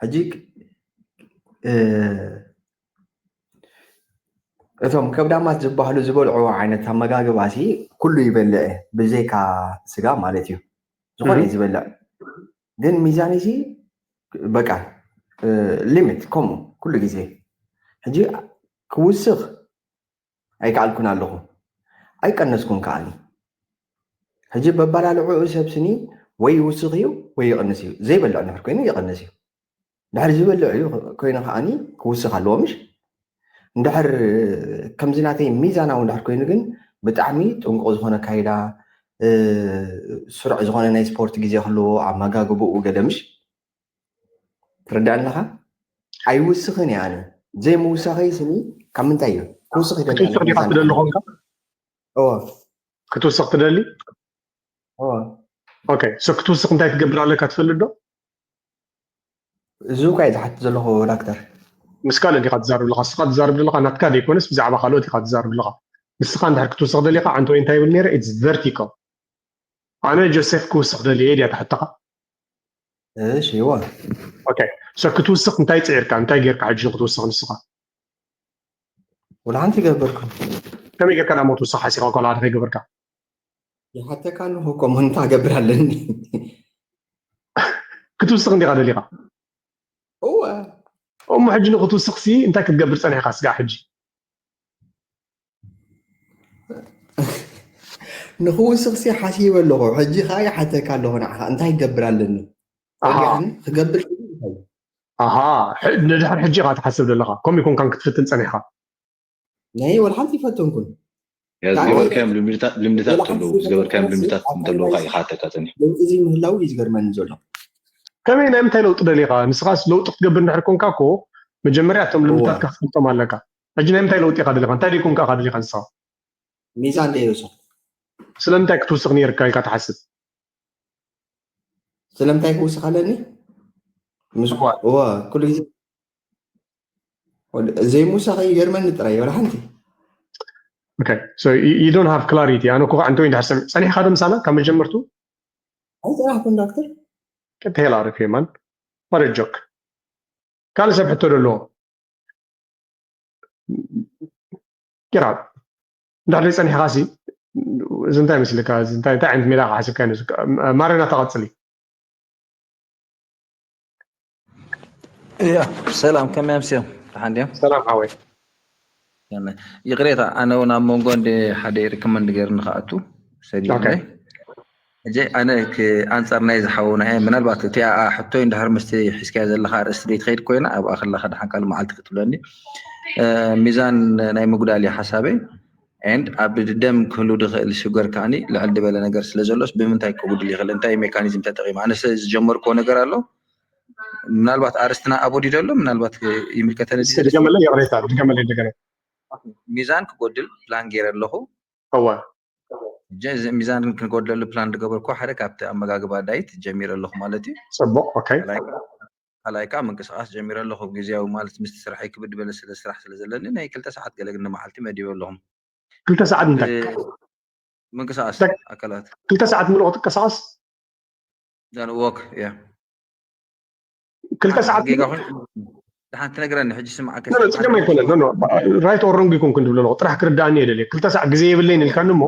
ሕጂ እቶም ከብዳማት ዝበሃሉ ዝበልዑ ዓይነት ኣመጋግባሲ ኩሉ ይበልዕ፣ ብዘይካ ስጋ ማለት እዩ። ዝኾነ እዩ ዝበልዕ፣ ግን ሚዛን ሲ በቃ ሊሚት ከምኡ ኩሉ ግዜ። ሕጂ ክውስኽ ኣይከኣልኩን ኣለኹ፣ ኣይቀነስኩን ከኣኒ። ሕጂ በባላልዑ ሰብ ስኒ ወይ ይውስኽ እዩ ወይ ይቕንስ እዩ። ዘይበልዕ ንሕር ኮይኑ ይቕንስ እዩ። ድሕር ዝበልዕ እዩ ኮይኑ ከዓኒ ክውስኽ ኣለዎ ምሽ? እንድሕር ከምዚ ናተይ ሚዛናዊ እንድሕር ኮይኑ ግን ብጣዕሚ ጥንቁቕ ዝኾነ ካይዳ፣ ስሩዕ ዝኾነ ናይ ስፖርት ግዜ ክህልዎ፣ ኣመጋግብኡ ገለ ምሽ? ትርዳእ ኣለኻ? ኣይውስኽን እየ ኣነ። ዘይምውሳኸይ ስኒ ካብ ምንታይ እዩ? ክውስኽ ይደሊ ክትውስኽ ዲኻ ትደሊ ኮንካ? ክትውስኽ ትደሊ? ኦኬ፣ ሶ ክትውስኽ እንታይ ትገብር ኣለካ ትፈልጥ ዶ? እዚ እኳ እዩ ዝሓትት ዘለኹ ዳክተር። ምስ ካልእ ዲኻ ትዛረብ ኣለኻ? ንስኻ ትዛረብ ዘለኻ ናትካ ዘይኮነስ ብዛዕባ ካልኦት ኢኻ ትዛረብ ኣለኻ። ንስኻ እንድሕር ክትውስኽ ደሊኻ፣ ዓንተወይ እንታይ ይብል ነይረ? It's vertical። ኣነ ጆሴፍ ክውስኽ ደልየ እየ ድያ ትሓተኻ? እሺ፣ እወ። ኦኬ፣ ሶ ክትውስኽ እንታይ ጽዒርካ? እንታይ ጌርካ ሕጂ ንክትውስኽ ንስኻ? ወላ ሓንቲ ገበርኩ። ከመይ ጌርካ ናብ ሞት ውስኽ ሓሲኻ እኳ ንዓኻ ከይገበርካ? ይሓተካ ኣለኹ እኮ፣ ሞንታ ገብር ኣለኒ። ክትውስኽ እንዲኻ ደሊኻ? እወ። እሞ ሕጂ ንክትውስኽሲ እንታይ ክትገብር ጸኒሕካ ስጋዕ ሕጂ? ንክውስኽሲ ሓሲበ ኣለኹ። ሕጂ ከዓ ይሓተካ ኣለኹ ንዓኻ፣ እንታይ ክገብር ኣለኒ? ኣሃ። ጸጊዕኒ ክገብር ኣሃ፣ ሕ- ንድሕር ሕጂ ኢኻ ትሓስብ ዘለኻ፣ ከምኡ ይኮንካን ክትፍትን ጸኒሕካ። ናይ ወላ ሓንቲ ይፈተንኩን። ያ ዝገበርካዮም ልምድታት ልምድታት ተለዉ ዝገበርካዮም ልምድታት እንተለዉ ኢኻ ይሓተካ ጸኒሑ። እዚ ምህላው እዩ ዝገርመኒ ዘሎ። ከመይ ናይ ምንታይ ለውጢ ደሊኻ? ንስኻስ ለውጢ ክትገብር እንድሕር ኮንካ እኮ መጀመርያ እቶም ልምድታትካ ክትፈልጦም ኣለካ። ሕጂ ናይ ምንታይ ለውጢ ኢኻ ደሊኻ? እንታይ ደይኮንካ ኢኻ ደሊኻ ንስኻ? ሚዛን ደይወሰ ስለምንታይ ክትውስኽ ነይርካ ኢልካ ትሓስብ? ስለምንታይ ክውስኽ ኣለኒ? ምስ እዋ። እዋ ኩሉ ግዜ ወድ- ዘይምውሳኸ ይገርመኒ ጥራይ ወላ ሓንቲ። Okay, so you, you don't have clarity. ኣነ እኮ ኣንተ ወይ እንድሕር ሰሚዕ ጸኒሕካ ዶ ምሳና ካብ መጀመርቱ? ኣይጸናሕኩን ዳክተር። Get the hell out of here, man. What a joke. ካልእ ሰብ ሕቶ ዶ ኣለዎ? Get out. እንድሕር ጸኒሕካ ሲ እዚ እንታይ መስልካ? እዚ እንታይ እንታይ ዓይነት ሜዳ ሓሲብካ ነዚ ማረና ተቐጽሊ። እያ ሰላም፣ ከመይ ኣምስዮም? ደሓን ድዮም? ሰላም ሓወይ። ይቕሬታ፣ ኣነ እውን ኣብ መንጎ እንደ ሓደ ሪኮመንድ ገይሩ ንክኣቱ ሰዲድ Okay. ሕጂ ኣነ ክ- ኣንጻር ናይ ዝሓውና እየ። ምናልባት እቲኣ ሕቶይ እንድሕር ምስቲ ሒዝካዮ ዘለኻ ኣርእስቲ ዘይትኸይድ ኮይና ኣብኣ ከለኻ ደሓን ካልእ መዓልቲ ክትብለኒ። እ፣ ሚዛን ናይ ምጉዳል እዩ ሓሳበይ። And ኣብ ደም ክህሉ ዝኽእል ሹገር ከዓኒ ልዕል ዝበለ ነገር ስለ ዘሎስ ብምንታይ ክጉድል ይኽእል? እንታይ ሜካኒዝም ተጠቒሙ? ኣነስ ዝጀመርክዎ ነገር ኣሎ። ምናልባት ኣርስትና ኣቦዲዶ ኣሎ ምናልባት ይምልከተኒ ድዩ? እስኪ ድገመለይ፣ ይቕሬታ፣ ድገመለይ እንደገና። ሚዛን ክጎድል ፕላን ገይረ ኣለኹ። እወ፣ ሕጂ እዚ ሚዛን ክጎድለሉ ፕላን ዝገበርኩ ሓደ ካብቲ ኣመጋግባ ዳይት ጀሚረ ኣለኹ ማለት እዩ። ጽቡቕ። ኦኬ፣ ካልኣይ ከዓ ምንቅስቃስ ጀሚረ ኣለኹ። ግዜያዊ ማለት ምስቲ ስራሐይ ክብድ በለ ስለ ስራሕ ስለ ዘለኒ ናይ ክልተ ሰዓት ገለ ግን ንመዓልቲ መዲበ ኣለኹም። ክልተ ሰዓት እንታይ? ምንቅስቃስ ኣካላት ክልተ ሰዓት ምሉቕ ትንቀሳቐስ? ዛን ወክ ያ ክልተ ሰዓት ጌጋ ኮይኑ ደሓን ትነግረኒ ሕጂ ስምዓከ ጸገም ኣይኮነን። ኖ፣ ኖ፣ ራይት ኦር ሮንግ ይኮንኩ ንብሎ ኣለኹ። ጥራሕ ክርዳእኒ እየ ደልየ። ክልተ ሰዓት ግዜ የብለይን ኢልካኒ እሞ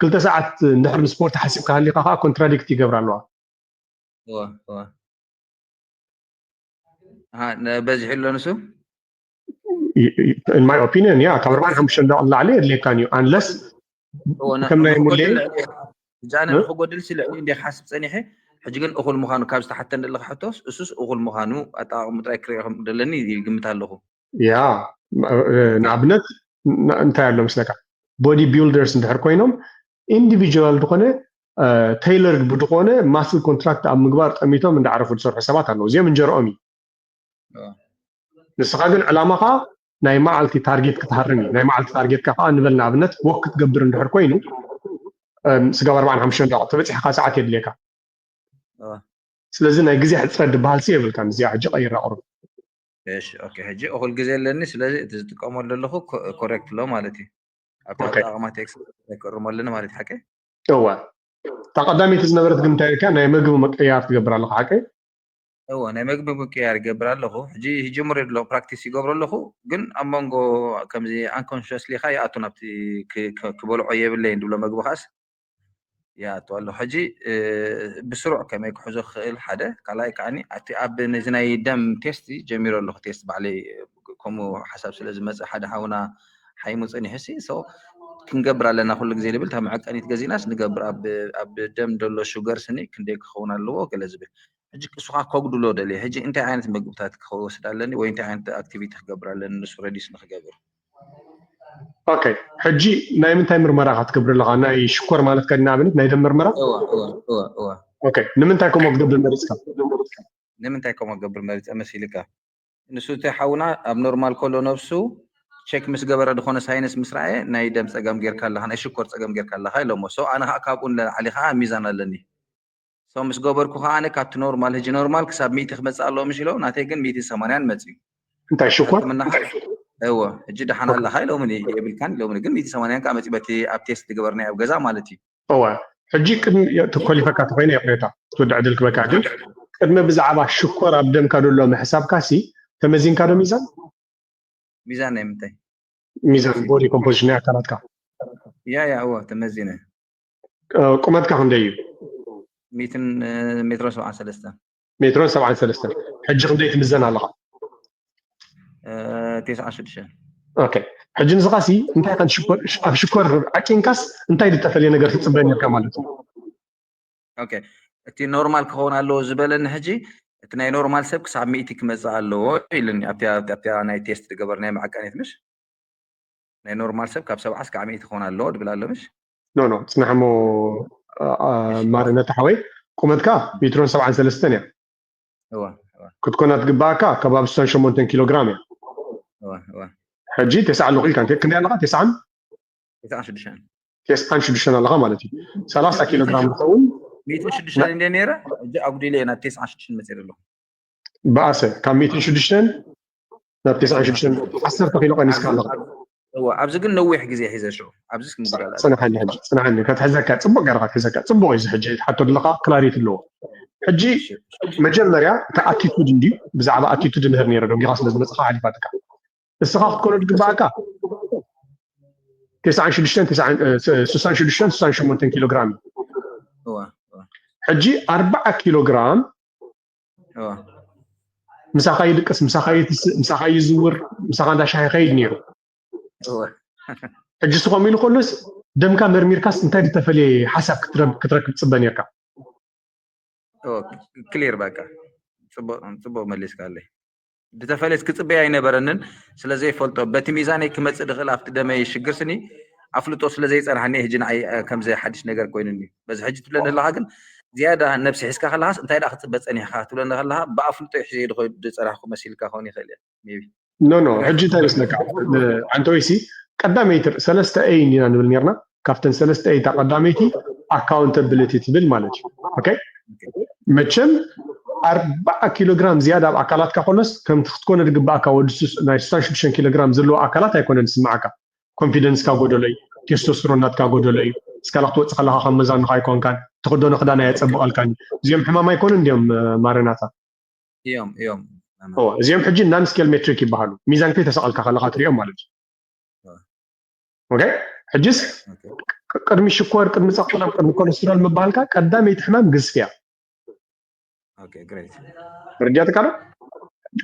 ክልተ ሰዓት እንድሕር ንስፖርት ሓሲብካ ሃሊኻ ከዓ ኮንትራዲክት ይገብራ ኣለዋ። እወ፣ እወ። ኣሃ፣ ነ- በዚሑ ኣሎ ንሱ? In my opinion, yeah, ካብ ኣርባዓን ሓሙሽተን ደቂቕ ንላዕሊ የድልየካን እዩ። Unless ከም ናይ ሙሌ ሕጂ ኣነ ንክጎድል ሲ ልዕሊ እንደ ክሓስብ ፀኒሐ። ሕጂ ግን እኹል ምዃኑ ካብ ዝተሓተን ዘለካ ሕቶስ እሱስ እኹል ምዃኑ ኣጠቃቕሙ ጥራይ ክሪኦ ከም ዘለኒ ይግምት ኣለኹ። ያ ንኣብነት ን- እንታይ ኣሎ መስለካ? ቦዲ ቢልደርስ እንድሕር ኮይኖም ኢንዲቪጁዋል ዝኾነ ተይለርድ ብዝኾነ ማስል ኮንትራክት ኣብ ምግባር ጠሚቶም እንዳዓረፉ ዝሰርሑ ሰባት ኣለዉ። እዚኦም እንጀርኦም እዩ። እዎ። ንስኻ ግን ዕላማኻ ናይ መዓልቲ ታርጌት ክትሃርም እዩ። ናይ መዓልቲ ታርጌትካ ከዓ ንበል ንኣብነት ወክ ክትገብር እንድሕር ኮይኑ እም፣ ስጋብ ኣርባዓን ሓሙሽተን ደቂቕ ተበፂሕካ ሰዓት የድልየካ። እዎ። ስለዚ ናይ ግዜ ሕፅረት ዝበሃል ሲ የብልካን። እዚኣ ሕጂ ቀይራ ቁሩብ። እሺ ኦኬ። ሕጂ እኹል ግዜ ኣለኒ። ስለዚ እቲ ዝጥቀመሉ ዘለኹ ኮ- ኮሬክት ሎ ማለት እዩ። ኣብቲ ኦኬ። ኣጠቃቕማ ቴክስት ክእርሞ ኣለኒ ማለት እዩ። ሓቂ እወ፣ እታ ቀዳመይቲ ዝነበረት ግን እንታይ ኢልካ? ናይ ምግቢ መቀያር ትገብር ኣለካ ሓቂ? እዎ ናይ መግቢ ምቅያር ይገብር ኣለኹ። ሕጂ ይጅምር ኣለኹ፣ ፕራክቲስ ይገብሮ ኣለኹ። ግን ኣብ መንጎ ከምዚ ኣንኮንሽስሊ ካ ይኣቱ ናብቲ ክ- ክ- ክበልዖ የብለይን ድብሎ መግቢ ካስ ይኣቱ ኣሎ። ሕጂ እ፣ ብስሩዕ ከመይ ክሕዞ ክኽእል ሓደ፣ ካልኣይ ከዓኒ ኣብቲ ኣብ ነዚ ናይ ደም ቴስት ጀሚሮ ኣለኹ። ቴስት ባዕለይ ከምኡ ሓሳብ ስለ ዝመጽእ ሓደ ሓውና ሓይሙ ጸኒሑ ሲ ሶ ክንገብር ኣለና ኩሉ ግዜ ዝብል እታ መዐቀኒት ገዚእናስ ንገብር ኣብ ኣብ ደም ዘሎ ሹገር ስኒ ክንደይ ክኸውን ኣለዎ ገለ ዝብል ሕጂ እሱኻ ከጉድሎ ደልየ ሕጂ እንታይ ዓይነት ምግብታት ክወስድ ኣለኒ ወይ እንታይ ዓይነት ኣክቲቪቲ ክገብር ኣለኒ ንሱ ረዲስ ንክገብር ኦኬ ሕጂ ናይ ምንታይ ምርመራ ክትገብር ኣለካ ናይ ሽኮር ማለት ከ ንኣብነት ናይ ደም ምርመራ እወ እወ እወ እወ ኦኬ ንምንታይ ከምኡ ክትገብር መሪፅካ ንምንታይ ከምኡ ክገብር መሪፀ መሲልካ ንሱ እንታይ ሓውና ኣብ ኖርማል ከሎ ነብሱ ቸክ ምስ ገበረ ዝኾነ ሳይነስ ምስ ረኣየ ናይ ደም ፀገም ጌርካ ኣለካ ናይ ሽኮር ፀገም ጌርካ ኣለካ ኢሎሞ ሶ ኣነ ከዓ ካብኡ ንላዕሊ ከዓ ሚዛን ኣለኒ ሶ ምስ ገበርኩ ከዓ ኣነ ካብቲ ኖርማል ሕጂ ኖርማል ክሳብ ሚእቲ ክመፅእ ኣለዎ ምሽ ኢሎም ናተይ ግን ሚእቲ ሰማንያን መፅዩ እንታይ ሽኮር ሕክምና እወ ሕጂ ደሓን ኣለካ ኢሎምኒ የብልካን ኢሎምኒ ግን ሚእቲ ሰማንያን ከዓ መፅዩ በቲ ኣብ ቴስት ዝገበርናዮ ኣብ ገዛ ማለት እዩ እወ ሕጂ ቅድሚ ተኮሊፈካ ተኮይነ ይቅሬታ ትወዲ ዕድል ክበካ ግን ቅድሚ ብዛዕባ ሽኮር ኣብ ደምካ ደሎ ምሕሳብካ ሲ ተመዚንካ ዶ ሚዛን ሚዛን ናይ ምንታይ ሚዛን ቦዲ ኮምፖዚሽን ናይ ኣካላትካ ያ ያ እወ ተመዚነ ቁመትካ ክንደይ እዩ ሚትን ሜትሮ ሰብዓን ሰለስተን ሜትሮን ሰብዓን ሰለስተን ሕጂ ክንደይ ትምዘን ኣለካ ቴስዓ ሽዱሽተ ኦኬ ሕጂ ንስኻሲ እንታይ ከም ሽኮር ኣብ ሽኮር ዓቂንካስ እንታይ ዝተፈለየ ነገር ትፅበ ነርካ ማለት እዩ ኦኬ እቲ ኖርማል ክኸውን ኣለዎ ዝበለኒ ሕጂ እቲ ናይ ኖርማል ሰብ ክሳብ ሚእቲ ክመፅእ ኣለዎ ኢሉኒ ኣብታ ናይ ቴስት ዝገበር ናይ መዓቀኒት ምሽ ናይ ኖርማል ሰብ ካብ ሰብዓ እስካዕ ሚእቲ ክኾን ኣለዎ ድብል ኣሎ ምሽ ኖ ኖ ፅናሕ ሞ ማርነት ሓወይ ቁመትካ ሜትሮን ሰብዓን ሰለስተን እያ ክትኮና ትግባኣካ ከባቢ ስሳን ሸሞንተን ኪሎ ግራም እያ ሕጂ ተስዓ ኣለኹ ኢልካ ክንደይ ኣለካ ተስዓን ተስዓን ሽዱሽተን ተስዓን ሽዱሽተን ኣለካ ማለት እዩ ሰላሳ ኪሎ ግራም ዝኸውን ሚእትን ሽዱሽተን እንደ ነረ ሕጂ ኣጉዲለ እየ ናብ ተስዓን ሽዱሽተን መፅእ ኣለኹ በኣሰ ካብ ሚእትን ሽዱሽተን ናብ ተስዓን ሽዱሽተን ዓሰርተ ኪሎ ቀኒስካ ኣለካ እወ ኣብዚ ግን ነዊሕ ግዜ ሒዘ ሽዑ ኣብዚ ክንጉዳል ፅንሓኒ ሕጂ ፅንሓኒ ከትሕዘካ ፅቡቅ ገይርካ ትሕዘካ ፅቡቅ እዩ ሕጂ ትሓቶ ዘለካ ክላሪቲ ኣለዎ ሕጂ መጀመርያ እቲ ኣቲቱድ እንድዩ ብዛዕባ ኣቲቱድ ምህር ነይረ ደንጊኻ ስለ ዝመፅኻ ሓሊፋትካ እስኻ ክትኮኖ ዝግባኣካ ተስዓን ሽዱሽተን ስሳን ሽዱሽተን ስሳን ሸሞንተን ኪሎ ግራም እዩ ሕጂ ኣርባዓ ኪሎ ግራም ምሳኻ ይድቅስ ምሳኻ ይትስእ ምሳኻ ይዝውር ምሳኻ እንዳሻሂ ከይድ ነይሩ ሕጂ ስኸም ኢሉ ከሎስ ደምካ መርሚርካስ እንታይ ዝተፈለየ ሓሳብ ክትረክብ ትፅበ ነርካ ክሊር በቃ ፅቡቅ መሊስካለይ ዝተፈለየስ ክፅበይ ኣይነበረንን ስለዘይፈልጦ በቲ ሚዛነይ ክመፅእ ድኽእል ኣብቲ ደመይ ሽግር ስኒ ኣፍልጦ ስለዘይፀናሕኒ ሕጂ ንዓይ ከምዚ ሓድሽ ነገር ኮይኑኒ በዚ ሕጂ ትብለኒ ኣለካ ግን ዝያዳ ነብሲ ሒዝካ ከለካስ እንታይ ደኣ ክፅበ ፀኒሕካ ትብለኒ ከለካ ብኣፍልጦ ሕዘ ዝፀናሕኩ መሲልካ ክኸውን ይኽእል እየ ቢ ኖ ኖ ሕጂ እንታይ መስለካ ዓንተወይሲ ቀዳመይቲ ሰለስተ ኤ ኢና ንብል ነርና ካብተን ሰለስተ ኤ እታ ቀዳመይቲ ኣካውንተብሊቲ ትብል ማለት እዩ ኦኬ መቸም ኣርባዓ ኪሎ ግራም ዝያዳ ኣብ ኣካላትካ ኮነስ ከምቲ ክትኮነ ዝግባኣካ ወዲ ናይ ስሳን ሽዱሽተን ኪሎ ግራም ዘለዎ ኣካላት ኣይኮነን ዝስምዓካ ኮንፊደንስካ ጎደሎ እዩ ቴስቶስትሮን ናትካ ጎደሎ እዩ እስካላ ክትወፅእ ከለካ ከም መዛኑካ ኣይኮንካን ትክደኖ ክዳን ኣየፀብቀልካን እዚኦም ሕማም ኣይኮኑ እንዲዮም ማረናታ እዮም እዮም እዚኦም ሕጂ ናን ስኬል ሜትሪክ ይበሃሉ ሚዛን ከይተሰቀልካ ከለካ ትሪኦም ማለት እዩ ኦኬ ሕጅስ ቅድሚ ሽኮር ቅድሚ ፀቅጥሎም ቅድሚ ኮለስትሮል ምባልካ ቀዳመይቲ ሕማም ግዝፊ እያ ርድያትካ ዶ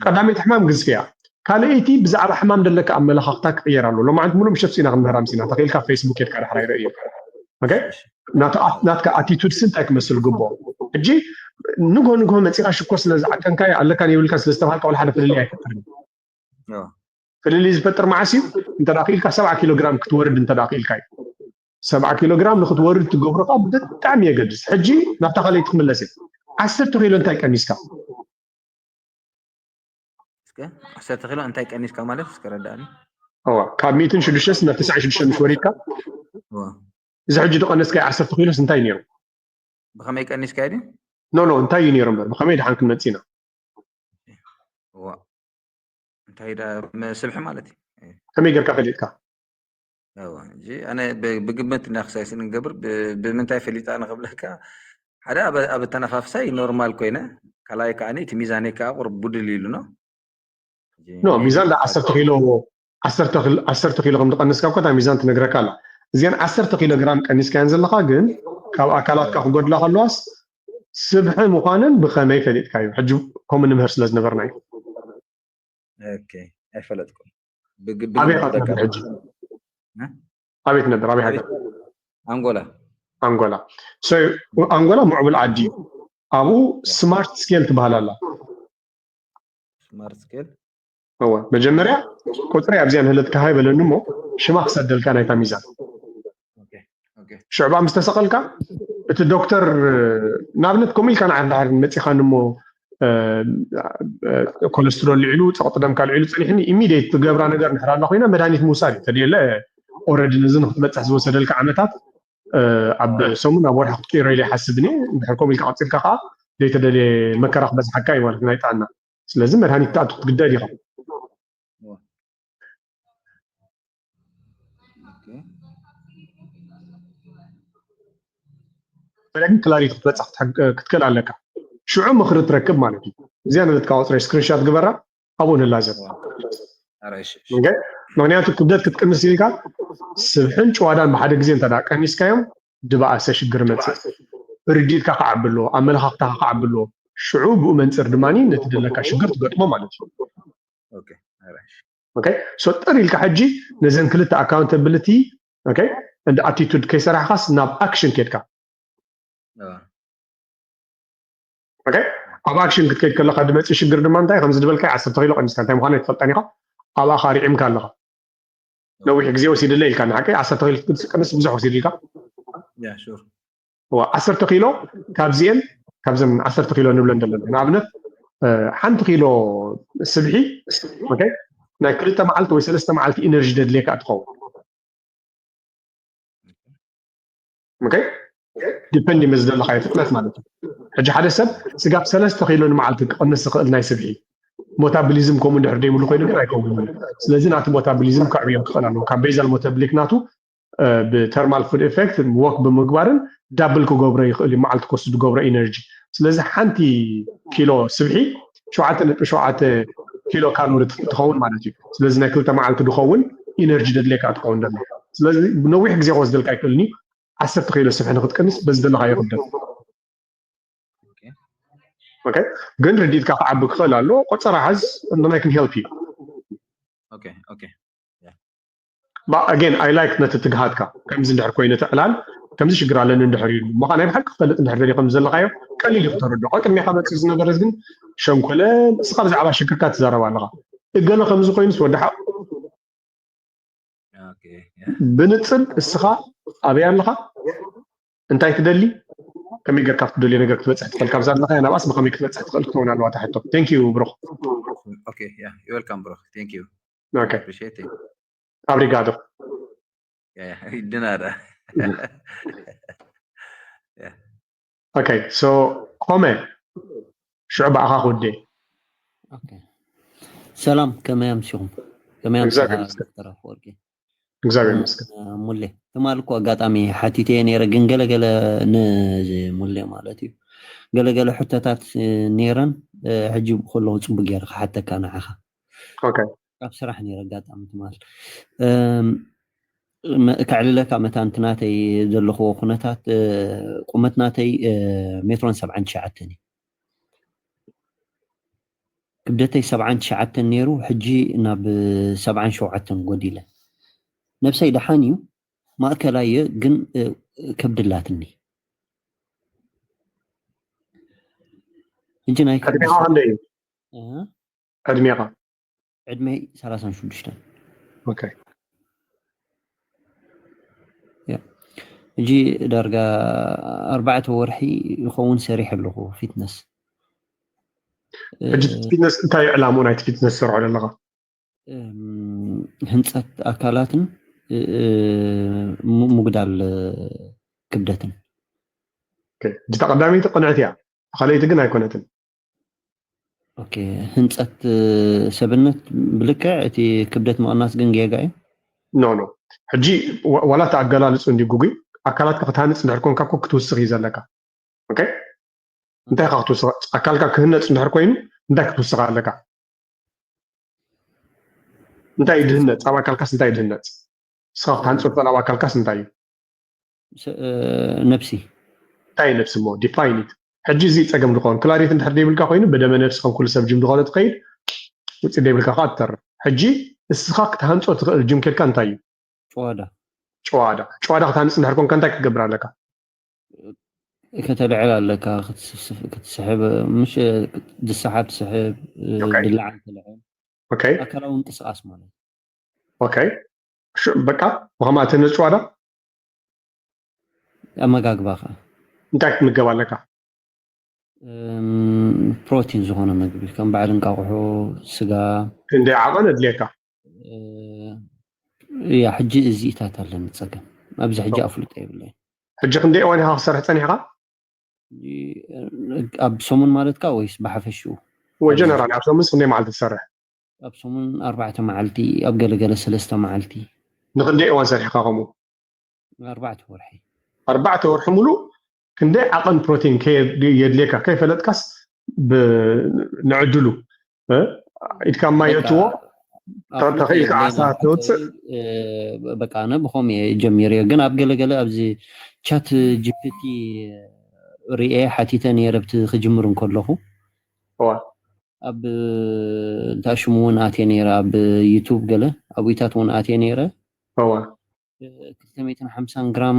ቀዳመይቲ ሕማም ግዝፊ እያ ካልኣይቲ ብዛዕባ ሕማም ደለካ ኣመለኻኽታ ክቅየር ኣሎ ሎማዓንቲ ሙሉእ ምሸት ኢና ክንምህር ኣምሲና ተኽኢልካ ፌስቡክ የድካ ዳሕራይ ርእዮ ናትካ ኣቲቱድስ እንታይ ክመስል ግቦ ሕጂ ንግሆ ንግሆ መፂኻ ሽኮር ስለ ዝዓቀንካ ኣለካን የብልካን ስለ ዝተባሃልካ ወላ ሓደ ፍልልይ ኣይፈጥርን ፍልልይ ዝፈጥር መዓስ እዩ እንተ ክኢልካ ሰብዓ ኪሎ ግራም ክትወርድ እንተ ክኢልካ እዩ ሰብዓ ኪሎ ግራም ንክትወርድ ትገብሮ ከዓ ብጣዕሚ የገድስ ሕጂ ናብታ ካልኣይቲ ክምለስ እየ ዓሰርተ ኪሎ እንታይ ቀኒስካ እስከ ዓሰርተ ኪሎ እንታይ ቀኒስካ ማለት እስከ ረዳእኒ እዋ ካብ ሚእትን ሽዱሽተን ናብ ተስዓን ሽዱሽተን ምስ ወሪድካ እዚ ሕጂ ዝቀነስካዮ ዓሰርተ ኪሎስ እንታይ ነይሩ ብከመይ ቀኒስካ ድዩ ኖ ኖ እንታይ እዩ ነይሩ እምበር ብከመይ ድሓን ክንመፅእ ኢና እንታይ ስብሒ ማለት እዩ ከመይ ጌርካ ፈሊጥካ ኣነ ብግምት እና ክሳይስ ንገብር ብምንታይ ፈሊጣ ንክብለካ ሓደ ኣብ ኣብ ኣተነፋፍሳይ ኖርማል ኮይነ፣ ካልኣይ ከኣ እቲ ሚዛነይ ከኣ ቁሩብ ጉድል ኢሉ ነው። ኖ፣ ሚዛን ዳ ዓሰርተ ኪሎ ዓሰርተ ኪሎ ዓሰርተ ኪሎ ከም ዝቀንስካ እኮ እታ ሚዛን ትነግረካ ኣላ። እዚአን ዓሰርተ ኪሎ ግራም ቀኒስካየን ዘለኻ ግን ካብ ኣካላትካ ክጎድላ ከለዋስ ስብሒ ምዃነን ብኸመይ ፈሊጥካዮ? ሕጂ ከምኡ ንምህር ስለ ዝነበርና እዩ። ኦኬ፣ ኣይፈለጥኩም። ኣበይ ኢኻ ትነብር ሕጂ? ኣበይ ትነብር? ኣበይ ሃገር? ኣንጎላ። ኣንጎላ። So ኣንጎላ ምዕቡል ዓዲ እዩ። ኣብኡ ስማርት ስኬል ትበሃል ኣላ። ስማርት ስኬል እወ፣ መጀመርያ ቁፅሪ ኣብዚኣ ንህለትካ ሃይ በለኒ እሞ ሽማ ክሰደልካ ናይታ ሚዛን። ሽዑ ብኣ ምስ ተሰቐልካ እቲ ዶክተር ንኣብነት ከምኡ ኢልካ ንዓኻ እንድሕር መፂኻኒ እሞ ኮለስትሮል ልዒሉ፣ ፀቕጢ ደምካ ልዒሉ ፀኒሕኒ፣ ኢሚዲየት ትገብራ ነገር እንድሕር ኣላ ኮይና መድሃኒት ምውሳድ እዩ። ተድየለ ኦረዲ ነዚ ንክትበፅሕ ዝወሰደልካ ዓመታት ኣብ ሰሙን ኣብ ወርሒ ክትቅይሮ ኢለ ይሓስብ እየ። እንድሕር ከምኡ ኢልካ ቀፂልካ ከዓ ዘይተደልየ መከራ ክበዝሓካ እዩ ማለት ናይ ጥዕና። ስለዚ መድሃኒት ክትኣቱ ክትግደድ ኢኻ። ግን ክላሪቲ ክትበፅሕ ክትክእል ኣለካ። ሽዑ ምኽሪ ትረክብ ማለት እዩ። እዚኣ ንብለትካ ቁፅሪ ስክሪንሻት ግበራ፣ ኣብኡ ንላዘብ። ምክንያቱ ክብደት ክትቅንስ ኢልካ ስብሕን ጭዋዳን ብሓደ ግዜ እንተ ቀኒስካዮም ድበኣሰ ሽግር መፅእ። ርዲትካ ክዓቢ ኣለዎ፣ ኣመለኻኽታኻ ክዓቢ ኣለዎ። ሽዑ ብኡ መንፅር ድማ ነቲ ደለካ ሽግር ትገጥሞ ማለት እዩ። ጥር ኢልካ ሕጂ ነዘን ክልተ ኣካውንታብሊቲ እንደ ኣቲቱድ ከይሰራሕካስ ናብ ኣክሽን ከድካ ኣብ ኣክሽን ክትከይድ ከለካ ድመፅእ ሽግር ድማ እንታይ ከምዚ ዝበልካ ዓሰርተ ኪሎ ቀኒስካ እንታይ ምኳኑ ኣይትፈልጣን ኢካ ኣብኣ ካሪዕምካ ኣለካ ነዊሕ ግዜ ወሲድለ ኢልካ ንሓቂ ዓሰርተ ኪሎ ክትቅንስ ብዙሕ ወሲድልካ ዓሰርተ ኪሎ ካብዚኤን ካብዘን ዓሰርተ ኪሎ ንብለን ዘለና ንኣብነት ሓንቲ ኪሎ ስብሒ ናይ ክልተ መዓልቲ ወይ ሰለስተ መዓልቲ ኢነርጂ ደድልየካ ትኸውን ዲፐንድ ምስ ዘለካዮ ፍጥነት ማለት እዩ ሕጂ ሓደ ሰብ ስጋብ ሰለስተ ኪሎ ንመዓልቲ ክቐንስ ዝኽእል ናይ ስብሒ ሞታብሊዝም ከምኡ እንድሕር ደይብሉ ኮይኑ ግን ኣይከውንን ስለዚ ናቲ ሞታብሊዝም ከዕብዮ ክኽእል ኣለዎ ካብ ቤዛል ሞተብሊክ ናቱ ብተርማል ፉድ ኤፌክት ወክ ብምግባርን ዳብል ክገብሮ ይኽእል እዩ መዓልቲ ክወስድ ዝገብሮ ኢነርጂ ስለዚ ሓንቲ ኪሎ ስብሒ ሸውዓተ ነጥቢ ሸውዓተ ኪሎ ካሎሪ ትኸውን ማለት እዩ ስለዚ ናይ ክልተ መዓልቲ ዝኸውን ኢነርጂ ደድልየካ ትኸውን ደሎ ስለዚ ነዊሕ ግዜ ክወስደልካ ኣይክእልን እዩ ዓሰርተ ኪሎ ስብሒ ንክትቀንስ በዚ ዘለካዮ ክብደት ግን ርዲትካ ክዓቢ ክኽእል ኣለዎ ቆፀራ ሓዝ and I can help you Okay, okay. But again, I like ነቲ ትግሃትካ ከምዚ እንድሕር ኮይኑ እቲ ዕላል ከምዚ ሽግር ኣለኒ እንድሕር እዩ እሞ ከዓ ናይ ብሓቂ ክፈልጥ እንድሕር ደልዩ ከምዚ ዘለካዮ ቀሊል እዩ ክተረድኦ ቅድሜካ መፅእ ዝነበረ ግን ሸንኮለ ንስካ ብዛዕባ ሽግርካ ትዛረብ ኣለካ እገለ ከምዚ ኮይኑስ ወዲ ሓቅ ብንፅል እስኻ ኣበይ ኣለኻ እንታይ ትደሊ ከመይ ጌርካ ክትደልዮ ነገር ክትበፅሕ ትኽእል ካብዛ ኣለኻያ ናብኣስ ብከመይ ክትበፅሕ ትኽእል ክትኸውን ኣለዋ ታሕቶ thank you ብሩኽ Okay, yeah, you're welcome, bro. Thank you. Okay. Appreciate it. Obrigado. Yeah, yeah. Dinada. Okay, so ኮመ ሽዑ ብኣኻ ክውዴ ሰላም ከመይ ኣምሲኹም ከመይ ኣምሲኻ ዶክተር ኣፈወርቂ እግዚኣብሔር ይመስገን ሙሌ ትማል እኮ ኣጋጣሚ ሓቲተየ ነይረ ግን ገለገለ ንሙሌ ማለት እዩ ገለገለ ሕቶታት ነይረን ሕጂ ከለኹ ፅቡቅ ገይረ ክሓተካ ንዓኻ ኦኬ ኣብ ስራሕ ነይረ ኣጋጣሚ ትማል ከዕልለካ መታን እቲ ናተይ ዘለኽዎ ኩነታት ቁመት ናተይ ሜትሮን ሰብዓን ትሽዓተን እዩ ክብደተይ ሰብዓን ትሽዓተን ነይሩ ሕጂ ናብ ሰብዓን ሸውዓተን ጎዲለ ነብሰይ ደሓን እዩ ማእከላይ እየ ግን ከብዲ ኣላትኒ ሕጂ ናይ ዕድሜኻ ክንደይ እዩ ዕድሜኻ ዕድመይ ሰላሳን ሽዱሽተን ኦኬ ሕጂ ዳርጋ ኣርባዕተ ወርሒ ይኸውን ሰሪሕ ኣለኹ ፊትነስ ሕጂ ፊትነስ እንታይ ዕላምኡ ናይቲ ፊትነስ ትሰርሖ ዘለኻ ህንፀት ኣካላትን ምጉዳል ክብደትን እታ ቀዳመይቲ ቅንዕቲ እያ ካልኣይቲ ግን ኣይኮነትን ህንፀት ሰብነት ብልክዕ እቲ ክብደት ምቕናስ ግን ጌጋ እዩ ኖ ኖ ሕጂ ዋላ እቲ ኣገላልፁ እንዲ ጉጉይ ኣካላትካ ክትሃንፅ እንድሕር ኮንካ እኮ ክትውስኽ እዩ ዘለካ ኦኬ እንታይ ኢኻ ክትውስኻ ኣካልካ ክህነፅ እንድሕር ኮይኑ እንታይ ክትውስኻ ኣለካ እንታይ ድህነፅ ኣብ ኣካልካስ እንታይ ድህነፅ ንስኻ ክትሃንፆ ትኽእል ኣብ ኣካልካስ እንታይ እዩ ነብሲ እንታይ እዩ ነብሲ እሞ ዲፋይኒት ሕጂ እዚ ፀገም ድኾን ክላሪት እንድሕር ደይብልካ ኮይኑ ብደመ ነብሲ ከም ኩሉ ሰብ ጅም ድኾነ ትኸይድ ውፅእ ደይብልካ ከዓ ትተርፍ ሕጂ እስኻ ክትሃንፆ ትኽእል ጅም ኬድካ እንታይ እዩ ጨዋዳ ጨዋዳ ጨዋዳ ክትሃንፅ እንድሕር ኮንካ እንታይ ክትገብር ኣለካ ከተልዕል ኣለካ ክትስሕብ ምሽ ድሰሓብ ትስሕብ ድላዓል ትልዕል ኦኬ ኣካላዊ ምንቅስቃስ ማለት ኦኬ በቃ ብኸማ ትህነፅ ጨዋዳ ኣመጋግባ ከዓ እንታይ ክትምገብ ኣለካ ፕሮቲን ዝኾነ ምግቢ ከም በዓል እንቃቑሖ ስጋ ክንደይ ዓቐን ኣድልየካ ያ ሕጂ እዚኢታት ኣለኒ ፀገም ኣብዚ ሕጂ ኣፍልጦ የብለይ ሕጂ ክንደይ እዋን ኢኻ ክሰርሕ ፀኒሕካ ኣብ ሰሙን ማለትካ ወይስ ብሓፈሽኡ ወጀነራል ኣብ ሰሙንስ ክንደይ መዓልቲ ትሰርሕ ኣብ ሰሙን ኣርባዕተ መዓልቲ ኣብ ገለገለ ሰለስተ መዓልቲ ንክንደይ እዋን ሰሪሕካ ከምኡ ኣርባዕተ ወርሒ ኣርባዕተ ወርሒ ሙሉእ ክንደይ ዓቐን ፕሮቲን የድልየካ ከይፈለጥካስ ንዕድሉ ኢድካ ማይ የእትዎ ተኽኢልካ ዓሳ ተውፅእ በቃ ኣነ ብኸም እየ ጀሚረ ግን ኣብ ገለገለ ኣብዚ ቻት ጂፒቲ ርኤ ሓቲተ ነይረ ብቲ ክጅምር እንከለኹ ኣብ እንታይ ሽሙ እውን ኣትየ ነይረ ኣብ ዩቱብ ገለ ኣብታት እውን ኣትየ ነይረ እወ ክልተ ሚእትን ሓምሳን ግራም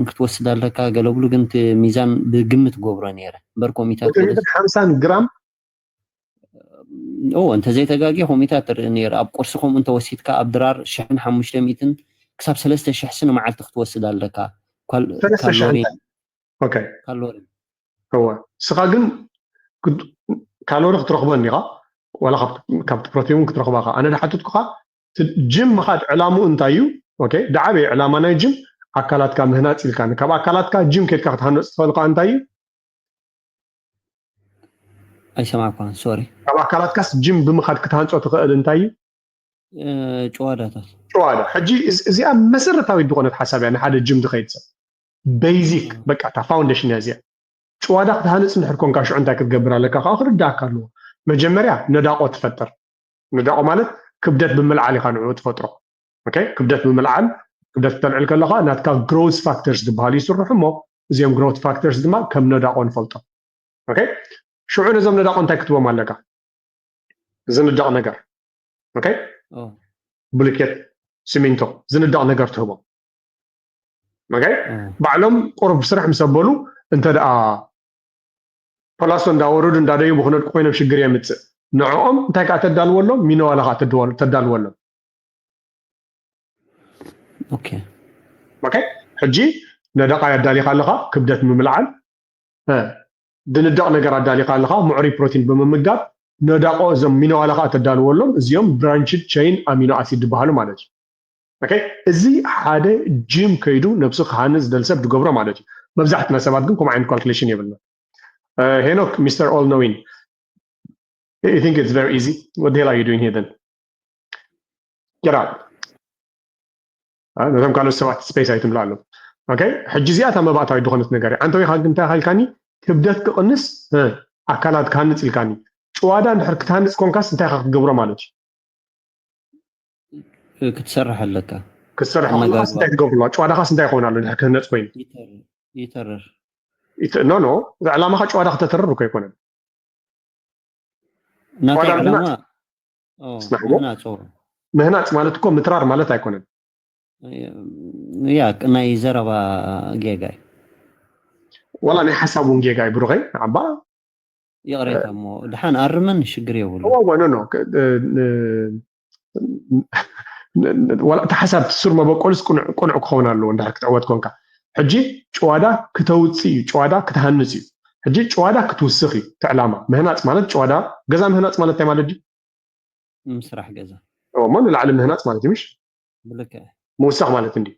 ክትወስድ ኣለካ ገለ ብሉ ግን እቲ ሚዛን ብግምት ገብሮ ነይረ እምበር ኮሚታት ገለ ሓምሳን ግራም ኦ እንተዘይተጋጊ ኮሚታት ትርኢ ነይረ ኣብ ቁርሲ ከምኡ እንተወሲድካ ኣብ ድራር ሽሕን ሓሙሽተ ሚእትን ክሳብ ሰለስተ ሽሕ ስኒ መዓልቲ ክትወስድ ኣለካ ካል- ሰለስተ ሽሕ ካሎሪ እንታይ? ኦኬ ካሎሪ እወ እስኻ ግን ክድ- ካሎሪ ክትረኽቦ እኒኻ ዋላ ካብቲ- ካብቲ ፕሮቲን እውን ክትረኽባ ኢኻ ኣነ ዝሓተትኩኻ እቲ ጅም ምኻድ ዕላምኡ እንታይ እዩ ኦኬ ዝዓበየ ዕላማ ናይ ጅም ኣካላትካ ምህናፅ ኢልካ ካብ ኣካላትካ ጅም ኬድካ ክትሃነፅ ትኽእል ከዓ እንታይ እዩ ኣይሰማዕኳን ሶሪ ካብ ኣካላትካስ ጅም ብምኻድ ክትሃንፆ ትኽእል እንታይ እዩ እ፣ ጨዋዳታት ጨዋዳ ሕጂ እዚ- እዚኣ መሰረታዊት ዝኾነት ሓሳብ እያ ንሓደ ጅም ዝኸይድ ሰብ ቤዚክ በቃ እታ ፋውንዴሽን እያ እዚኣ ጨዋዳ ክትሃንፅ እንድሕር ኮንካ ሽዑ እንታይ ክትገብር ኣለካ ከዓ ክርዳእካ ኣለዎ መጀመርያ ነዳቆ ትፈጥር ነዳቆ ማለት ክብደት ብምልዓል ኢኻ ንዕኡ ትፈጥሮ ኦኬ ክብደት ብምልዓል ክብደት ክተልዕል ከለኻ ናትካ ግሮውስ ፋክተርስ ዝበሃሉ ይስርሑ እሞ እዚኦም ግሮውት ፋክተርስ ድማ ከም ነዳቆ ንፈልጦም ኦኬ ሽዑ ነዞም ነዳቆ እንታይ ክትቦም ኣለካ ዝንዳቕ ነገር ኦኬ ኦ፣ ብሉኬት ሲሚንቶ ዝንዳቕ ነገር ትህቦም ኦኬ ኦ፣ ባዕሎም ቁሩብ ስራሕ ምስ ኣበሉ እንተ ደኣ ፖላሶ እንዳወረዱ እንዳደየቡ ክነድቁ ኮይኖም ሽግር የምፅእ ንዕኦም እንታይ ከዓ ተዳልወሎም ሚነዋላ ከዓ ተድወል- ተዳልወሎም ኦኬ ኦኬ ሕጂ ነዳቓ ኣዳሊኻ ኣለኻ ክብደት ምምልዓል እ፣ ድንዳቕ ነገር ኣዳሊኻ ኣለኻ ምዕሩይ ፕሮቲን ብምምጋብ ነዳቆ እዞም ሚነዋላ ከዓ ተዳልወሎም እዚኦም ብራንችድ ቸይን ኣሚኖ ኣሲድ ዝበሃሉ ማለት እዩ ኦኬ እዚ ሓደ ጂም ከይዱ ነብሱ ክሃንፅ ዝደሊ ሰብ ዝገብሮ ማለት እዩ መብዛሕትና ሰባት ግን ከምኡ ዓይነት ካልኩሌሽን የብልና ሄኖክ ሚስተር ኦል ኖዊን you think it's very easy what the hell are you doing here then get out ነቶም ካልኦት ሰባት ስፔስ ኣይትምልኣሎም ኦኬ ሕጂ እዚኣ እታ መባእታዊት ዝኾነት ነገር እያ ኣንተ ወይካ ግን እንታይ ኢልካኒ ክብደት ክቕንስ እ፣ ኣካላት ክሃንፅ ኢልካኒ ጭዋዳ እንድሕር ክትሃንፅ ኮንካስ እንታይ ኢኻ ክትገብሮ ማለት እዩ ክትሰርሕ ኣለካ ክትሰርሕ ኣመጋግባ። ከለኻስ እንታይ ትገብርዋ ጭዋዳኻስ እንታይ ይኸውን ኣሎ እንድሕር ክህነፅ ኮይኑ ይተርር- ይተርር ኖ ኖ ዕላማኻ ጭዋዳ ክተተርር እኮ ኣይኮነን ናተይ ዋላ ዕላማ ምህናፅ። ኦ፣ ስማዕሞ? ምህናፅ ኦ። ምህናፅ ማለት እኮ ምትራር ማለት ኣይኮነን ያ ናይ ዘረባ ጌጋ እዩ ዋላ ናይ ሓሳብ እውን ጌጋ እዩ ብሩኸይ ዓባ ይቕሬታ እሞ ድሓን ኣርመን ሽግር የብሉ እወ ኖ ኖ ዋላ እቲ ሓሳብ እቲ ሱር መበቆልስ ቅኑዕ ቅኑዕ ክኸውን ኣለዎ እንድሕር ክትዕወት ኮንካ ሕጂ ጭዋዳ ክተውፅእ እዩ ጭዋዳ ክትሃንፅ እዩ ሕጂ ጭዋዳ ክትውስኽ እዩ እቲ ዕላማ ምህናፅ ማለት ጭዋዳ ገዛ ምህናፅ ማለት እንታይ ማለት ድዩ ምስራሕ ገዛ እሞ ንላዕሊ ምህናፅ ማለት እዩ ምሽ ብልክዕ ምውሳኽ ማለት እንዲ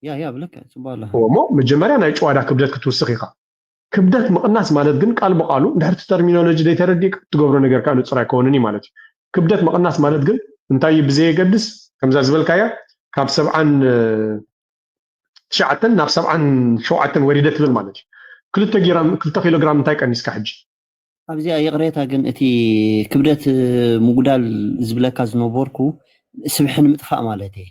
ያ ያ ብልክዕ ፅቡቅ ኣለካ እሞ መጀመርያ ናይ ጭዋዳ ክብደት ክትውስኽ ኢኻ ክብደት ምቕናስ ማለት ግን ቃል ብቃሉ እንድሕር እቲ ተርሚኖሎጂ ዘይተረዲእ ትገብሮ ነገር ከዓ ንፁር ኣይከውንን እዩ ማለት እዩ ክብደት ምቕናስ ማለት ግን እንታይ እዩ ብዘየገድስ ከምዛ ዝበልካያ ካብ ሰብዓን ትሽዓተን ናብ ሰብዓን ሸውዓተን ወሪደ ትብል ማለት እዩ ክልተ ግራም ክልተ ኪሎ ግራም እንታይ ቀኒስካ ሕጂ? ኣብዚኣ ይቕሬታ ግን እቲ ክብደት ምጉዳል ዝብለካ ዝነበርኩ ስብሒ ንምጥፋእ ማለት እየ።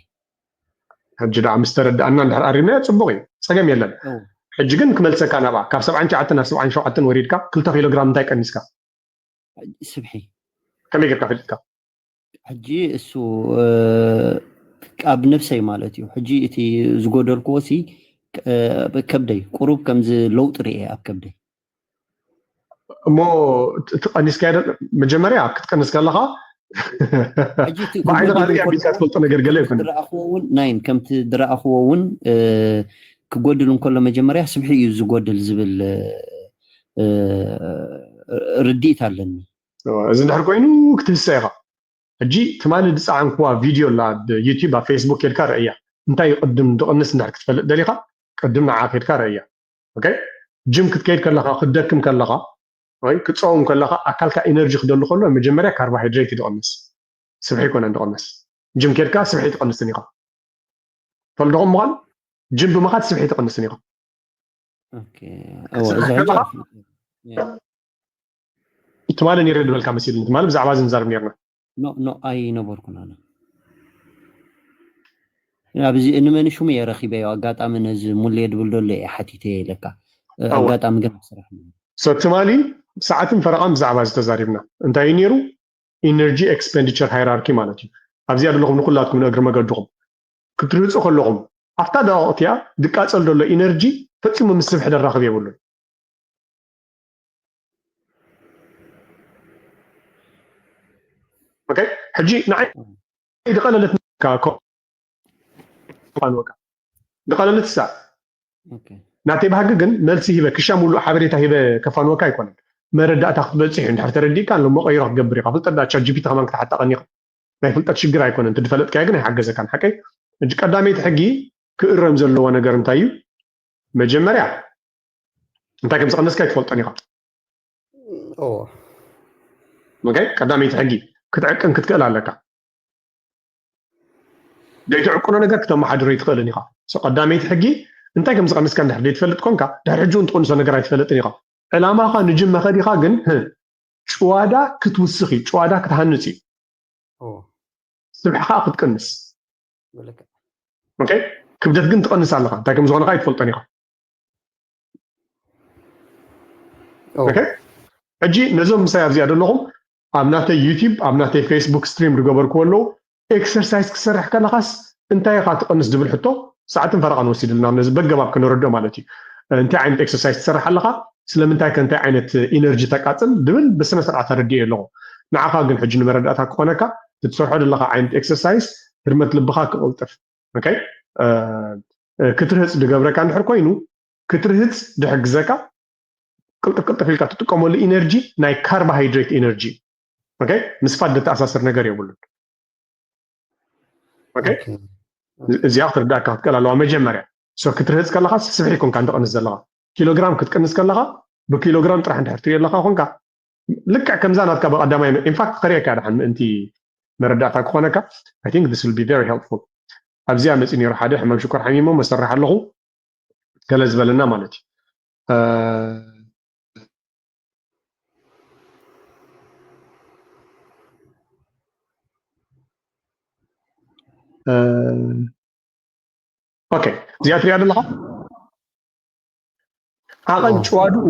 ሕጂ ደኣ ምስ ተረዳእና እንድሕር ኣሪምናዮ ጽቡቕ እዩ፣ ጸገም የለን። ሕጂ ግን ክመልሰካ ናብኣ ካብ ሰብዓን ትሽዓተን ናብ ሰብዓን ሸውዓተን ወሪድካ ክልተ ኪሎ ግራም እንታይ ቀኒስካ? ስብሒ ከመይ ጌርካ ፈሊጥካ? ሕጂ እሱ ኣብ ነብሰይ ማለት እዩ። ሕጂ እቲ ዝጎደልክዎ ሲ ከብደይ ቁሩብ ከምዚ ለውጢ ርኤ ኣብ ከብደይ። እሞ እቲ ቀኒስካዮ መጀመርያ ክትቀንስ ከለኻ ብዓይንኻ ሪእ ኣቢልካ ትፈልጦ ነገር ገለ ይኮነ። ናይን ከምቲ ዝረኣኽዎ እውን ክጎድል እንከሎ መጀመርያ ስብሒ እዩ ዝጎድል ዝብል ርድኢት ኣለኒ። እዚ እንድሕር ኮይኑ ክትህሰ ኢኻ። ሕጂ ትማሊ ዝፀዓንክዋ ቪድዮ ኣላ ኣብ ዩቲብ ኣብ ፌስቡክ ከድካ ረእያ። እንታይ እዩ ቅድም ድቕንስ እንድሕር ክትፈልጥ ደሊኻ ቅድም ንዓ ከድካ ረእያ። ኦኬ ጅም ክትከይድ ከለኻ ክትደክም ከለኻ ወይ ክትፀውም ከለኻ ኣካልካ ኢነርጂ ክደሉ ከሎ መጀመርያ ካርቦሃይድሬት እዩ ድቕንስ። ስብሒ ይኮነን ድቕንስ። ጅም ከድካ ስብሒ ትቕንስን ኢኻ። ተልደቑም ምዃን ጅም ብምኻድ ስብሒ ትቕንስን ኢኻ። ትማሊ ነይረ ዝበልካ መሲልኒ ትማሊ ብዛዕባ እዚ ንዛረብ ነርና። ኖ ኣይነበርኩን ኣነ ኣብዚ እንመን ሽሙ እየ ረኪበዮ ኣጋጣሚ ነዚ ሙሌ ድብል ደሎ እየ ሓቲተ ኢለካ ኣጋጣሚ ግን ስራሕ ትማሊ ሰዓትን ፈረቓን ብዛዕባ እዚ ተዛሪብና እንታይ እዩ ነይሩ? ኢነርጂ ኤክስፔንዲቸር ሃይራርኪ ማለት እዩ። ኣብዚኣ ዘለኹም ንኩላትኩም ንእግሪ መገድኹም ክትርህፁ ከለኹም ኣብታ ደቂቕ እቲኣ ዝቃፀል ዘሎ ኢነርጂ ፈፂሙ ምስ ስብሒ ደራኽብ የብሉን። ሕጂ ንዓይ ዝቐለለት ዝቐለለት ሳ ናተይ ባህጊ ግን መልሲ ሂበ ክሻ ሙሉእ ሓበሬታ ሂበ ከፋንወካ ኣይኮነን። መረዳእታ ክትበፅሕ እዩ እንድሕር ተረዲእካ ሎሞ ቀይሮ ክትገብር ኢኻ። ፍልጠት ዳ ቻት ጂፒቲ ከማን ክትሓጣ ቀኒኻ ናይ ፍልጠት ሽግር ኣይኮነን። ትድፈለጥካዮ ግን ኣይሓገዘካን። ሓቀይ ሕጂ ቀዳመይቲ ሕጊ ክእረም ዘለዎ ነገር እንታይ እዩ? መጀመርያ እንታይ ከም ዝቐነስካ ኣይትፈልጦን ኢኻ። ቀዳመይቲ ሕጊ ክትዕቅን ክትክእል ኣለካ። ዘይትዕቅኖ ነገር ክተመሓድሮ ይትኽእልን ኢኻ። ቀዳመይቲ ሕጊ እንታይ ከም ዝቐንስካ እንድሕር ዘይትፈልጥ ኮንካ ድሕሪ ሕጂ እውን ትቕንሶ ነገር ኣይትፈልጥን ኢኻ። ዕላማኻ ንጅም መኸዲኻ ግን ጭዋዳ ክትውስኽ እዩ፣ ጭዋዳ ክትሃንፅ እዩ። ስብሒ ከዓ ክትቅንስ። ክብደት ግን ትቐንስ ኣለኻ። እንታይ ከም ዝኾነ ከዓ ኣይትፈልጦን ኢኻ። ሕጂ ነዞም ምሳይ ኣብዚኣ ዘለኹም ኣብ ናተይ ዩቲብ ኣብ ናተይ ፌስቡክ ስትሪም ዝገበርክዎ ኣለዉ። ኤክሰርሳይዝ ክሰርሕ ከለኻስ እንታይ ኢኻ ትቐንስ ዝብል ሕቶ ሰዓትን ፈረቓን ወሲድልና ነዚ በገባብ ክነረድኦ ማለት እዩ። እንታይ ዓይነት ኤክሰርሳይዝ ትሰርሕ ኣለኻ፣ ስለምንታይ ከ እንታይ ዓይነት ኢነርጂ ተቃፅል ዝብል ብስነ ስርዓት ኣረድኤ ኣለኹ። ንዓኻ ግን ሕጂ ንመረዳእታ ክኾነካ ትሰርሖ ዘለኻ ዓይነት ኤክሰርሳይዝ ህርመት ልብኻ ክቕልጥፍ ክትርህፅ ዝገብረካ እንድሕር ኮይኑ ክትርህፅ ዝሕግዘካ ቅልጥፍ ቅልጥፍ ኢልካ ትጥቀመሉ ኢነርጂ ናይ ካርቦሃይድሬት ኢነርጂ ምስ ፋት ዘተኣሳስር ነገር የብሉን። እዚኣ ክትርዳእካ ክትቀል ኣለዋ። መጀመርያ ክትርህፅ ከለካ ስብሒ ኮንካ ንትቀንስ ዘለካ ኪሎግራም ክትቀንስ ከለካ ብኪሎግራም ጥራሕ እንድሕር ትሪኦ ኣለካ ኮንካ ልክዕ ከምዛ ናትካ ብቀዳማይ ኢንፋክት ከሪአካ ድሓን ምእንቲ መረዳእታ ክኾነካ I think this will be very helpful። ኣብዚኣ መፂ ነይሩ ሓደ ሕማም ሽኮር ሓሚሞ መሰርሕ ኣለኹ ገለ ዝበለና ማለት እዩ። ኦኬ እዚኣ ትሪኣ ዘለካ ዓቐን ጭዋድኡ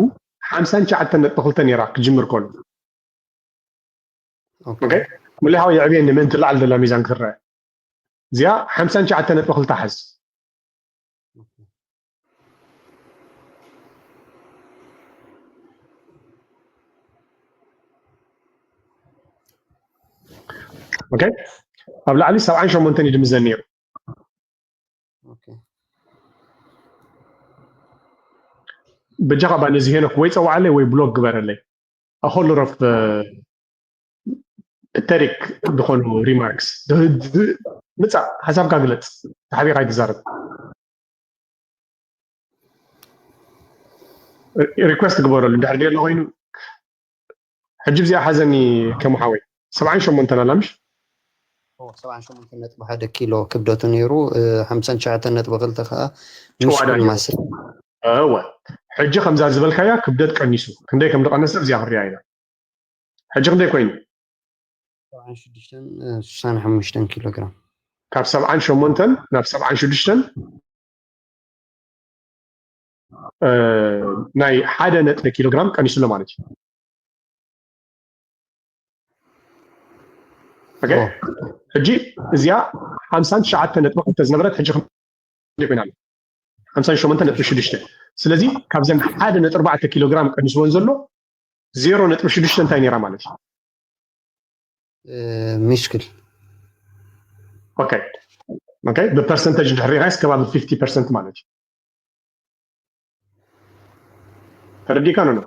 ሓምሳን ትሽዓተን ነጥቢ ክልተ ነይራ ክጅምር ከሎ ሙሊሃዊ የዕብየኒ ምእንቲ ላዕሊ ዘላ ሚዛን ክትረአ እዚኣ ሓምሳን ትሽዓተን ነጥቢ ክልተ ሓዝ። ኦኬ ኣብ ላዕሊ ሰብዓን ሸሞንተን እዩ ድምዘን ነይሩ። በጃኻ ባ ነዚ ሄኖክ ወይ ፀዋዓለይ ወይ ብሎክ ግበረለይ። ኣኮል ሮፍ ፓተሪክ ዝኾኑ ሪማርክስ ምፃእ ሓሳብካ ግለፅ ተሓቢኻ ኣይትዛረብ። ሪኩዌስት ግበረሉ እንድሕር ደሎ ኮይኑ ሕጂ ብዚኣ ሓዘኒ ከሙሓወይ ሰብዓን ሸሞንተን ኣላ ምሽ ሰብዓን ሸሞንተን ነጥቢ ሓደ ኪሎ ክብደቱ ነይሩ ሓምሳን ትሽዓተን ነጥቢ ክልተ ከዓ ምሽኩል ማስል እወ ሕጂ ከምዛ ዝበልካያ ክብደት ቀኒሱ፣ ክንደይ ከም ዝቐነሰ እዚኣ ክንሪኣ ኢና። ሕጂ ክንደይ ኮይኑ? ሰብዓን ሽዱሽተን፣ እ፣ ስሳን ሓሙሽተን ኪሎ ግራም። ካብ ሰብዓን ሸሞንተን ናብ ሰብዓን ሽዱሽተን፣ እ፣ ናይ ሓደ ነጥቢ ኪሎ ግራም ቀኒሱ ኣሎ ማለት እዩ። ኦኬ፣ ኦ። ሕጂ እዚኣ ሓምሳን ትሽዓተ ነጥቢ ክልተ ዝነበረት ሕጂ ክንደይ ኮይና ኣላ? ሓምሳን ሸሞንተ ነጥቢ ሽዱሽተ። ስለዚ ካብዘን ሓደ ነጥቢ ኣርባዕተ ኪሎ ግራም ቀኒስወን ዘሎ ዜሮ ነጥቢ ሽዱሽተ እንታይ ነይራ ማለት እዩ? እ፣ ሚስክል። ኦኬ፣ ኦኬ፣ ብፐርሰንተጅ እንድሕር ሪኢኻስ ከባቢ ፊፍቲ ፐርሰንት ማለት እዩ። ተረዲእካ ነው ነው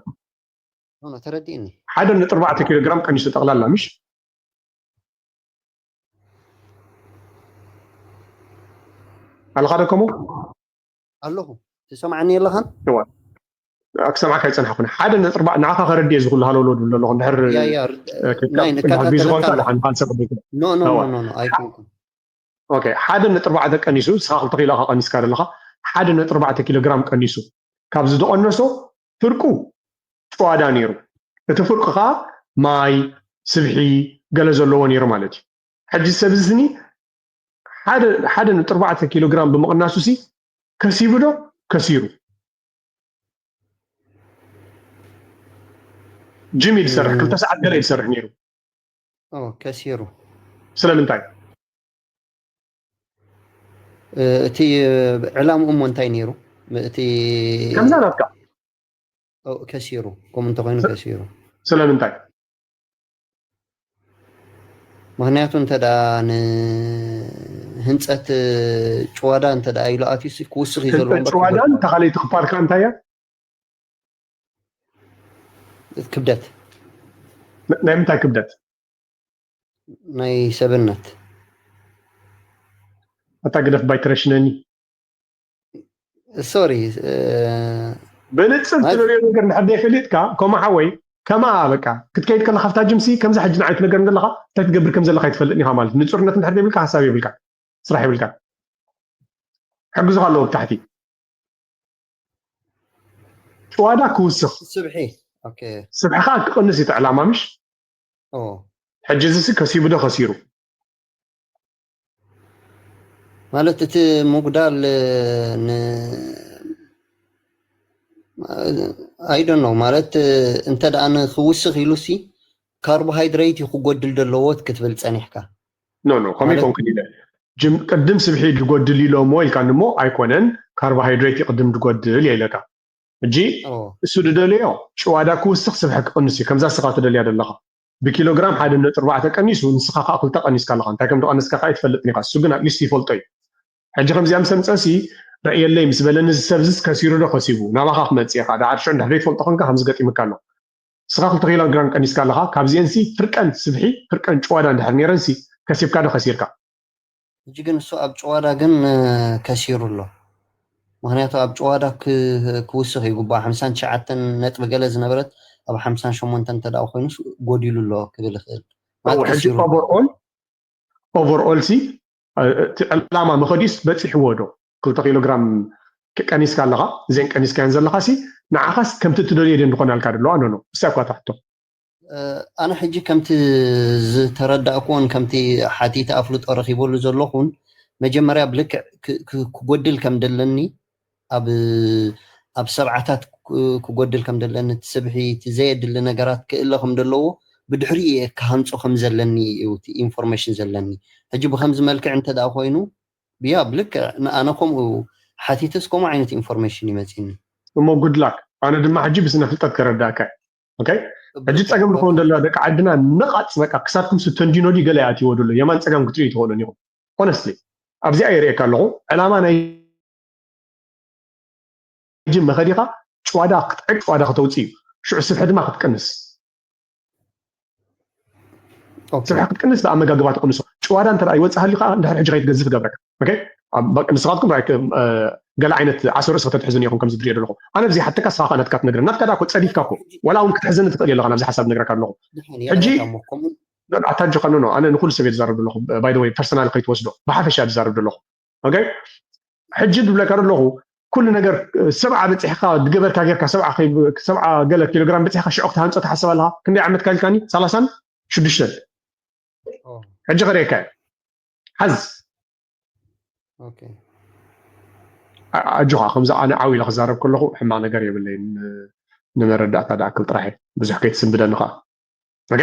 ኖ፣ ኖ፣ ተረዲእኒ። ሓደ ነጥቢ ኣርባዕተ ኪሎ ግራም ቀኒሱ ጠቕላላ ምሽ ኣለኻ ደከሞ ኣለኹ። ትሰምዓኒ ኣለኻን? ክሰምዓካ ኣይጸናሕኩን። ሓደ ነጥቢ ኣርባዕተ ንዓኻ ከረድእ ዝኽሉ ሃለውለው ድብል ኣለኹ። እንድሕር ያ፣ ያ፣ ር-፣ እ፣ ክካ- ናይ እንድሕር ቢዚ ንከታተለካ ኾንካ ኣለኹ። ደሓን ካልሰ ቅድሚት ኖ፣ ኖ፣ ኖ፣ እዋ። ኖ፣ ኖ፣ ኣይኮንኩን። ኦኬ፣ ሓደ ነጥቢ ኣርባዕተ ቀኒሱ፣ ንስኻ ክልተ ኪሎ ኢኻ ቀኒስካ ዘለኻ፣ ሓደ ነጥቢ ኣርባዕተ ኪሎ ግራም ቀኒሱ። ካብዚ ዝቐነሶ ፍርቁ ጭዋዳ ነይሩ። እቲ ፍርቁ ኸዓ ማይ፣ ስብሒ፣ ገለ ዘለዎ ነይሩ ማለት እዩ። ሕጂ ሰብ እዚ ስኒ ሓደ፣ ሓደ ነጥቢ ኣርባዕተ ኪሎ ግራም ብምቕናሱ ሲ ከሲቡ ዶ ከሲሩ? ጅም እዩ ዝሰርሕ፣ እ፣ ክልተ ሰዓት ገለ እዩ ዝሰርሕ ነይሩ። ኦ፣ ከሲሩ። ስለምንታይ? እ፣ እቲ ዕላምኡ እሞ እንታይ ነይሩ? እቲ ከምዛ ናትካ። ኦ፣ ከሲሩ። ከምኡ እንተኾይኑ ከሲሩ። ስለምንታይ? ምኽንያቱ እንተ ደኣ ንህንጸት ጭዋዳ እንተ ደኣ ኢሉ ኣትዩሲ ክውስኽ እዩ ህንጸት ዘለዎ እምበር ጭዋዳን ክጎድል ተኻለይቲ ክፋልካ እንታይ እያ? ክብደት። ን-፣ ናይ ምንታይ ክብደት? ናይ ሰብነት። ኣታ ግደፍ ባይ ትረሽነኒ። ሶሪ፣ እ፣ ብንጽር ማለት ትደልዮ ነገር እንድሕር ዘይፈሊጥካ፣ ከምኡ ሓወይ፣ ከማ በቃ፣ ክትከይድ ከለኻ ኣብታ ጅምሲ፣ ከምዛ ሕጂ ንዓይ ትነገርኒ ዘለኻ፣ እንታይ ትገብር ከም ዘለኻ ኣይትፈልጥን ኢኻ ማለት። ንጹርነት እንድሕር ዘይብልካ፣ ሓሳብ የብልካ፣ ስራሕ የብልካ። ሕግዙኻ ኣለዎ ብታሕቲ። ጭዋዳ ክውስኽ። ስብሒ። ኦኬ። ስብሕኻ ክቕንስ እዩ እቲ ዕላማ፣ ምሽ? ኦ። ሕጂ እዚ ሲ ከሲቡ ዶ ከሲሩ? ማለት እቲ ምጉዳል፣ እ፣ ን-፣ I don't know፣ ማለት፣ እ፣ እንተ ደኣ ንክውስኽ ኢሉ ሲ ካርቦሃይድሬት እዩ ክጎድል ዘለዎ ክትብል ጸኒሕካ። ኖ፣ ኖ፣ ከመይ ማለት ኮንኩን ኢለ። ጅም-፣ ቅድም ስብሒ ድጎድል ኢሎሞ ኢልካኒ እሞ ኣይኮነን፣ ካርቦሃይድሬት እዩ ቅድም ድጎድል እየ ኢለካ። ሕጂ ኦ። እሱ ድደለዮ ጭዋዳ ክውስኽ ስብሒ ክቕንስ እዩ፣ ከምዛ ንስኻ ትደልያ ዘለኻ። ብኪሎግራም ሓደ ነጥቢ ኣርባዕተ ቀኒሱ፣ ንስኻ ከዓ ክልተ ቀኒስካ ኣለኻ። እንታይ ከም ዝቐነስካ ከዓ ኣይትፈልጥን ኢኻ። እሱ ግን ኣትሊስት ይፈልጦ እዩ። ሕጂ ከምዚኣ ምስ ኣምፀሲ፣ ርእየለይ ምስ በለኒ፣ እዚ ሰብ እዚስ ከሲሩ ዶ ከሲቡ? ናባኻ ክመፅእ ኢኻ። ደሓር ሽዑ እንድሕር ዘይትፈልጦ ኮንካ ከምዚ ገጢምካ ኣሎ። ንስኻ ክልተ ኪሎግራም ቀኒስካ ኣለኻ። ካብዚአን ሲ ፍርቀን ስብሒ፣ ፍርቀን ጭዋዳ እንድሕር ነይረን ሲ፣ ከሲብካ ዶ ከሲርካ? ሕጂ ግን እሱ ኣብ ጭዋዳ ግን፣ እ፣ ከሲሩ ኣሎ። ምኽንያቱ ኣብ ጭዋዳ ክ-፣ ክውስኽ ይግባእ። ሓምሳን ትሽዓተን ነጥቢ ገለ ዝነበረት ኣብ ሓምሳን ሸሞንተን እንተ ደኣ ኮይኑስ ጎዲሉ ኣሎ ክብል ይኽእል። ማለት እው፣ ሕጂ ከሲሩ ኣሎ። ኦቨርኦል፣ ኦቨርኦል ሲ፣ እ፣ እቲ ዕላማ መኸዲስ በፂሕዎ ዶ? ክልተ ኪሎግራም ቀኒስካ ኣለኻ፣ እዘን ቀኒስካየን ዘለኻ ሲ፣ ንዓኻስ ከምቲ ትደልዮ ድየን ዝኾናልካ ዘለዋ? ኖ፣ ኖ፣ እሳ እኳ እታ ሕቶ። እ፣ ኣነ ሕጂ ከምቲ ዝተረዳእኩዎን ከምቲ ሓቲተ ኣፍልጦ ረኺበሉ ዘለኹን፣ መጀመርያ ብልክዕ ክ-፣ ክ-፣ ክጎድል ከም ደለኒ፣ ኣብ፣ ኣብ ሰብዓታት ክ-፣ ክጎድል ከም ደለኒ፣ እቲ ስብሒ፣ እቲ ዘየድሊ ነገራት ክእለ ከም ደለዎ፣ ብድሕሪኡ እየ ክሃንጾ ከም ዘለኒ እዩ እቲ ኢንፎርሜሽን ዘለኒ። ሕጂ ብኸምዚ መልክዕ እንተ ደኣ ኮይኑ፣ ብያ ብልክዕ ንኣነ ከምኡ ሓቲተስ ከምኡ ዓይነት ኢንፎርሜሽን ይመጺኒ። እሞ ጉድ ላክ። ኣነ ድማ ሕጂ ብስነ ፍልጠት ከረዳእካ እየ። ኦኬ? ሕጂ ጸገም ዝኾን ደለዋ ደቂ ዓድና ንቓጽ በቃ ክሳብኩም ስተንዲኖ ድዩ ገለ ኣትይዎ ደሎ። የማን ጸጋም ክትርእዩ ትኽእሉን ኢኹም። ሆነስትሊ ኣብዚኣ የርእየካ ኣለኹ። ዕላማ ናይ ጅም መኸዲኻ ጭዋዳ ክትዕቅ ጭዋዳ ከተውጽእ እዩ። ሽዑ ስብሒ ድማ ክትቅንስ። ኦኬ። ስብሒ ክትቅንስ ብኣመጋግባ ትቕንሶ። ጭዋዳ እንተ ደኣ ይወጽእ ሃልዩ ከዓ እንድሕር ሕጂ ከይትገዝፍ ይገብረካ። ኦኬ? ኣብ፣ በቃ ንስኻትኩም ራይክ፣ እ፣ ገለ ዓይነት ዓሶ ርእሲ ከተትሕዙ ኢኹም ከምዚ ትሪኦ ዘለኹም። ኣነ ብዘይ ሓተካ ንስኻ ከዓ ናትካ ትነግረኒ። ናትካ ደኣ እኮ ጸዲፍካ እኮ። ዋላ እውን ክትሕዘኒ ትኽእል የለኻን ኣብዚ ሓሳብ ነግረካ ኣለኹ። ድሓን ሕጂ የረዳሞ ከምኡ። ኣታ ጆ ከኖ፣ ኣነ ንኹሉ ሰብ እየ ዝዛረብ ዘለኹ። ባይ ዘ ወይ ፐርሰናል ከይትወስዶ። ብሓፈሻ እየ ዝዛረብ ዘለኹ። ኦኬ? ሕጂ ዝብለካ ዘለኹ ኩሉ ነገር ሰብዓ በፂሕካ ዝገበርካ ጌርካ ሰብዓ ከይ- ሰብዓ ገለ ኪሎግራም በፂሕካ ሽዑ ክትሃንፆ ትሓስብ ኣለካ። ክንደይ ዓመት ካልካኒ? ሰላሳን ሽዱሽተን። ሕጂ ከርእየካ እየ። ሓዝ። ኣጆኻ፣ ከምዚ ኣነ ዓው ኢለ ክዛረብ ከለኹ ሕማቕ ነገር የብለይን። ንመረዳእታ ደኣክል ጥራሕ እየ፣ ብዙሕ ከይትስንብደኒ ከዓ። ኦኬ?